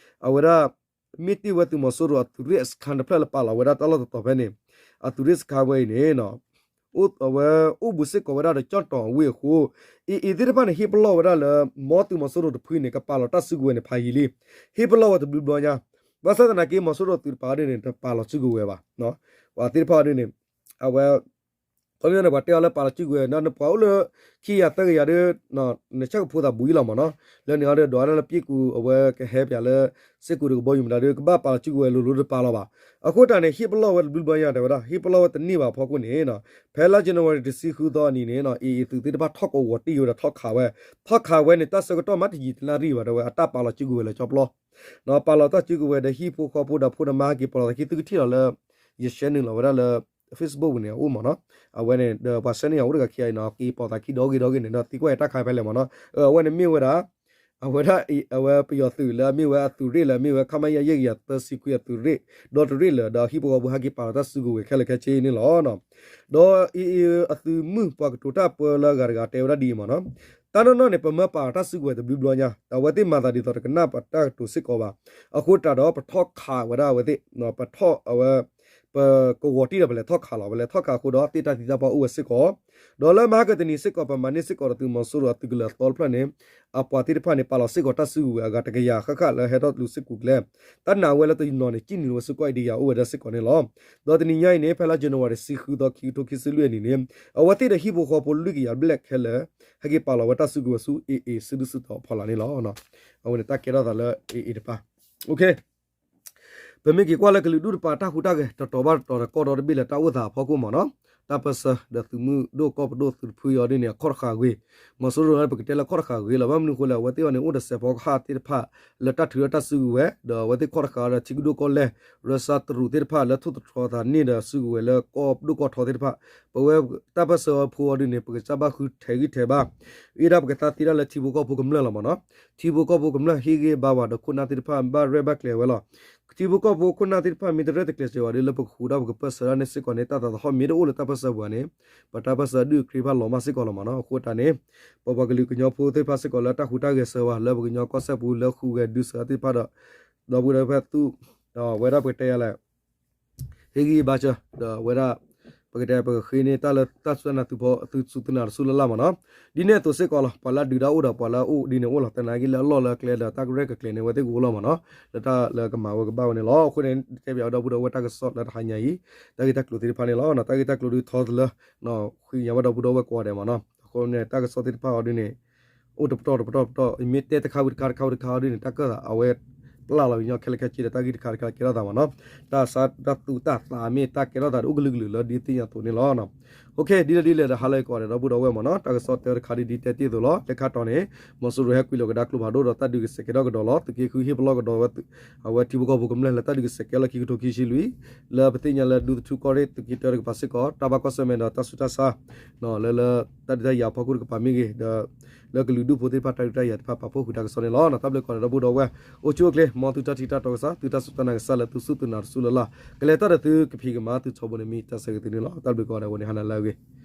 အဝဲဒၣ် မ့ၢ်တ့ၢ်ဝဲသုးမီၤစိရိၤအသုးရ့ၣ်အစခါတဖျၢၣ်လၢပာ်လီၤဝဲဒၣ်တၢ်လီၢ်တတီၤဖဲန့ၣ် အသုးရ့ၣ်စခါဝဲအံၤန့ၣ် အဝဲအိၣ်ဘူးစ့ၢ်ကီးဝဲဒၣ်ဒီးကၠီၣ်တီၤအဝ့ၢ်အဃိ AA သ့ၣ်တဖၣ်န့ၣ် ဟ့ၣ်ပလီၢ်ဝဲဒၣ်လၢ မ်သုးမီၤစိရိၤတဖုန့ၣ် ကပာ်လီၤတၢ်စုကဝဲၤန့ၣ်ဖးယံာ်လံ ဟ့ၣ်ပလီၢ်ဝဲတဘျုးဘျီညါ ဘၣ်ဆၣ်သနာ်က့ မီၤစိရိၤသုးတပၤဒ်န့ၣ် တပာ်လီၤစုကဝဲၤဘၣ် ပှၤသ့ၣ်တဖၣ်ဒ်န့ၣ် အဝဲ ခီပညီန့ၣ် ပှၤတဲအီၤလၢပာ်လီၤစုကဝဲၤ နပှၤအိၣ်လၢ ခံကယၤသၢကယၤဒီး နဆၢကဖိသးဘူးအံၤလီၤမ့ၢ်နီၤ လၢန့ၣ်အီၤဒီး ဒွးဝဲဒၣ်လၢပှၤကူ အဝဲကဟဲပၠးလၢ စ့ၢ်ကီးတကဘီယူၤမတၤဒီး ကဘၣ်ပာ်လီၤစုကဝဲၤလိၤလိၤတပာ်လီၤဘၣ်. အဃိတၢ်န့ၣ် ဟ့ၣ်ပလီၢ်ဝဲတဘျုးဘျီညါတဲဝဲဒၣ် ဟ့ၣ်ပလီၢ်ဝဲတန့ၢ်ဘၣ်အဖီခိၣ်န့ၣ် ဖဲလါ January တဆံဃုသီအနံၤန့ၣ် AA သုးသ့ၣ်တဖၣ်ထီၣ်ကဝီၤတံၢ်ဝဲဒီးထီၣ်ခးဝဲ ထီၣ်ခးဝဲန့ၣ် တၢ်ဆၢကတီၢ်မးတယံာ်တနၣ်ရံၣ်ဘၣ် တဲဝဲအတၢ်ပာ်လီၤစုကဝဲၤလၢကၠီပျီ ပာ်လီၤတၢ်စုကဝဲၤဒီးဟံၣ်ဖိဃီဖိဒီးဖိဒီးမါဟဲက့ၤပာ်လီၤသးခံ သုကထံၣ်လီၤလၢ ယ share န့ၣ်လီၤဝဲဒၣ်လၢ Facebook ပူၤန့ၣ် အအိၣ်မ့ၢ်နီၤ အဝဲန့ၣ်ဒီးပှၤ share န့ၢ်အီၤအိၣ်တဂၤခံဂၤအံၤနီၤ က့ၤပာ်သးခံဒီဂ့ၤဒီဂ့ၤန့ၣ်ဒီး သံကွၢ်အံၤတၢ်ခါဖဲလဲၣ်မ့ၢ်နီၤ အဝဲန့ၣ်မ့ၢ်ဝဲဒၣ် အဝဲဒၣ်အဝဲပယီၤသုးလၢအမ့ၢ်ဝဲအသုးရ့ၣ်လၢအမ့ၢ်ဝဲ ခမရ ယဲၢ်ကယၤသၢဆံခွံအသုးရ့ၣ် ဒီတရ့ၣ်လၢာ် ဒီးဟံၣ်ဖိဃီဖိဟဲက့ၤပာ်လီၤတၢ်စုကဝဲၤခဲလၢာ်ခဲဆ့န့ၣ်လီၤ. ဒီး AA အသုးမုၢ်ပှၤကတိၤတၢ်ပၢလၢအဂၤတဂၤတဲဝဲဒၣ်ဒ်အံၤမ့ၢ်နီၤ တၢ်နီၢ်နီၢ်န့ၣ် ပမၢပာ်လီၤတၢ်စုကဝဲၤတဘျုးဘျီညါ အဝဲသ့ၣ်မၤသးဒ်သိးတကနၣ်ပတၢ်ကတိၤစ့ၢ်ကီးဘၣ် အဃိတၢ်ဒီးပထီၣ်ခးဝဲဒၣ်အဝဲသ့ၣ် ပထီၣ်အဝဲ ပကဝီၤတံၢ်ဒီးပလဲၤထီၣ်ခးလီၤ ပလဲၤထီၣ်ခးအဃိဒီးသ့ၣ်တၢ်သံတၢ်ပှၢ်အိၣ်ဝဲစ့ၢ်ကီး ဒီးလၢမဟါကတနံၤစ့ၢ်ကီး ပမၤန့ၢ်စ့ၢ်ကီးဒီးသုးမီၤစိရိၤအသုးကလၢၤအသီတဖျၢၣ်န့ၣ် အပှၤသ့ၣ်တဖၣ်န့ၣ် ပာ်လီၤစ့ၢ်ကီးတၢ်စုကဝဲၤအဂၤတကယၤဃၣ်ဃၣ်လၢဟဲထီၣ်လူၤစ့ၢ်ကီးကျဲ တၢ်နာ်ဝဲလၢတနီၤန့ၣ် ကံၣ်နုာ်ဝဲစ့ၢ်ကီးအံၤဒီးယၤအိၣ်ဝဲဒၣ်စ့ၢ်ကီးန့ၣ်လီၤ. ဒီးတနံၤညါအံၤန့ၣ် ဖဲလါ January တဆံဃုသီ ခံကထိခံဆံလွံၢ်အနံၤန့ၣ် အဝဲသ့ၣ်ဒီးဟံၣ်ဖိဃီဖိလွံၢ်ကယၤဘျဲၣ်ခဲလၢာ် ဟဲက့ၤပာ်လီၤဝဲတၢ်စုကဝဲၤဆူ AA စုဒုၣ်စုတီၤအဖီလာ်န့ၣ်လီၤ. အဝဲန့ၣ်တၢ်ကဲထီၣ်သးလၢ AA တပၤ ပမ့ၢ်က့ၤကွၢ်လၢကလုာ်ဒူၣ်တပၤ တၢ်ဟူးတၢ်ဂဲၤတတီၤဘၣ်တတီၤဒီးကီၢ်ဒီတဘ့ၣ်လၢတၢ်အိၣ်သးအဖီခိၣ်မ့ၢ်နီၤ တၢ်ပၢၢ်ဆၢဒီးသုးမုၢ်ဒိၣ်ကီၢ်ပဒိၣ်သုးတဖုအံၤဒ်န့ၣ် အခီၣ်တဃာ်ဂ့ၤ မီၤစိရိၤန့ၣ် ပကတဲလၢခီၣ်တဃာ်ဂ့ၤလီၤ. ဘၣ်မနုၤအဃိလဲၣ် အဝဲသ့ၣ်အံၤန့ၣ် အိၣ်ဒီးစဲးဖီကဟၣ်သ့ၣ်တဖၣ် လၢတၢ်ထုးထီၣ်တၢ်စုကဝဲၤ ဒီးအဝဲသ့ၣ်ခီၣ်တဃာ်ဒီးထံကဒိၣ်ကီၢ်လဲၢ် ရၢစါတရူးသ့ၣ်တဖၣ်လၢထိၣ်သတြီၤသးန့ၢ်ဒီးစုကဝဲၤလၢကီၢ်ဒိၣ်ကီၢ်ထီသ့ၣ်တဖၣ် ပဝဲတၢ်ပၢၢ်ဆၢဖိအံၤဒ်န့ၣ် ပကစၢ်ဘၣ်ဃုထဲးဂံၢ်ထဲးဘါ အ့ၣ်ဒၣ်ပကသးသ့ဒၣ်လၢထံဖိကီၢ်ဖိကမျၢၢ်လီၤမ့ၢ်နီၤ ထံဖိကီၢ်ဖိကမျၢၢ်ဟ့ၣ်ဂံၢ်ဘါဝဲဒီးခိၣ်နၢ်သ့ၣ်တဖၣ်ဘၣ်ရဲၣ်ဘၣ်ကျဲၤဝဲလီၤ. ထံဖိကီၢ်ဖိခိၣ်နၢ်သ့ၣ်တဖၣ်မ့ၢ်တရဲၣ်တကျဲၤစၢၤဝဲဒီး လၢပကဃုာ်ဒီးပကပၢၢ်ဆၢဒၣ်န့ၣ်စ့ၢ်ကီးန့ၣ် တၢ်သးသဟီၣ်မ့ၢ်တအိၣ်လၢတၢ်ပၢၢ်ဆၢပူၤန့ၣ် ပတၢ်ပၢၢ်ဆၢအဒုးအကြ့ဖးလီၤမးစ့ၢ်ကီးလီၤမ့ၢ်နီၤ. အဃိတၢ်န့ၣ် ပပှၤကလုာ်ကညီဖိသ့ၣ်တဖၣ်စ့ၢ်ကီးလၢတၢ်ဟူးတၢ်ဂဲၤဆၢဝဲ လၢပကညီကီၢ်စဲၣ်ပူၤလၢဟူးဂဲၤဒုးစၢၤသ့ၣ်တဖၣ်ဒီး ဒီပုၢ်ဒီဝဲၢ်သူၣ် ဝဲဒၣ်ပကတဲယၤလဲၣ် ဟ့ၣ်ဂံၢ်ဘါစၢၤ ဒီးဝဲဒၣ် ပကတဲပကဃ့န့ၢ်တၢ်လၢတၢ်စူၢ်တၢ်နာ်သုးဖိ သုးစူၢ်သုးနာ်တစူၢ်လၢ်လၢ်မ့ၢ်နီၤ. ဒ်န့ၣ်အသိးစ့ၢ်ကီးလီၤ ပှၤလၢအဒုးတၢ်အိၣ်ဒီးပှၤလၢအအိၣ်ဒ်န့ၣ်အိၣ်လီၤ. သနာ်က့လၢအလီၢ်လၢအကျဲဒီးတၢ်ကရဲၣ်ကကျဲၤန့ၣ် အဝဲသ့ၣ်ကအိၣ်လီၤမ့ၢ်နီၤ လၢတၢ်လၢကမၤဝဲကဘၣ်ဝဲန့ၣ်လီၤ. အဃိန့ၣ် တဲပၠးဝဲဒီပုၢ်ဒီဝဲၢ်တၢ်ကစီၣ်လၢတဟါညါအံၤ တၢ်ဂ့ၢ်တၢ်ကျိၤသ့ၣ်တဖၣ်န့ၣ်လီၤ. တၢ်ဂ့ၢ်တၢ်ကျိၤဒုးထီတလၢ ဃ့ကညးဘၣ်ဒီပုၢ်ဒီဝဲၢ်ကိးဂၤဒဲးမ့ၢ်နီၤ. အဃိန့ၣ် တၢ်ကစီၣ်သ့ၣ်တဖၣ်အံၤဒ်န့ၣ် အိၣ်တပတီၢ်တပတီၢ်တပတီၢ် မ့ၢ်တဲတခါဝံၤတခါတခါဝံၤတခါအံၤဒ်န့ၣ် တၢ်ကၢၣ်သးအဝဲ ပျၢ်လီၤကညီခဲလၢာ်ခဲဆ့ဒီးတၢ်ဂ့ၢ်တခါတခါကဲထီၣ်သးမ့ၢ်နီၤ. တၢ်ဆါတၢ်သူတၢ်သးမ့ၢ်တၢ်ကဲထီၣ်သးဒီးအိၣ်ကလုာ်ကလုာ်လၢဒ်သ့ၣ်ညါအသိးန့ၣ်လီၤ. ဒ်လဲၣ်ဒ်လဲၣ်ဒီးဟါလၢအဂ့ၤကိးဂၤဒဲးဒီပုၢ်ဒီဝဲၢ်မ့ၢ်နီၤ တၢ်ကစီၣ်တဲတခါဒ်ဒ်တဲတ့ၢ်အသိးလီၤ. လၢခါတီၤန့ၣ် မီၤစိရိၤဟဲကွံာ်လီၤကဒါကျိဖးဒိၣ်ဒီးတၢ်ဒုးကဆဲးကဲထီၣ်ကဒီးလီၤ. သုးက့ဃုဟ့ၣ်ပလီၢ်ကဒီးဝဲ အဝဲထံဖိကီၢ်ဖိကမျၢၢ်လၢတၢ်ဒုးကဆဲးကဲလီၢ်ခံကထိခံဆံလွံၢ် လၢပသ့ၣ်ညါလၢဒူသထူကီၢ်ရ့ၣ်သုးက့တၢတကပၤစ့ၢ်ကီး တၢ်ဘၣ်ကွၢ်ဆၢၣ်မဲာ်ဒီးတၢ်ဆူးတၢ်ဆါ လၢလၢ တၢ်ဒုးတၢ်ယၤအဖီခိၣ်တကပၤမ့ၢ်ဂ့ၤ ဒီး လၢကလုာ်ဒူၣ်ဖိသ့ၣ်တဖၣ်တၢ်ဒုးတၢ်ယၤတဖၣ်ပာ်ဖှိၣ်ဃုာ်တၢ်ကစီၣ်န့ၣ်လီၤ. တၢ်ဘျုးကိးဂၤဒဲးဒီပုၢ်ဒီဝဲၢ် အိၣ်ဆူၣ်အိၣ်ချ့ မ်သုတၢ်ထံၣ်တၢ်တီကစၢ် သုတၢ်စူၢ်တၢ်နာ်ကစၢ်လၢသုစူၢ်သုနာ်တစူၢ်လၢ်လၢ် ကလဲၤတၢ်ဒီးသုကဖံးကမၤသုထီဘိန့ၣ်မ့ၢ်တၢ်ဆၢဂ့ၤသုန့ၣ်လီၤ. တၢ်ဘျုးကိးဂၤဒဲးဝဲန့ၣ်ဟါနၤလၢအဂ့ၤ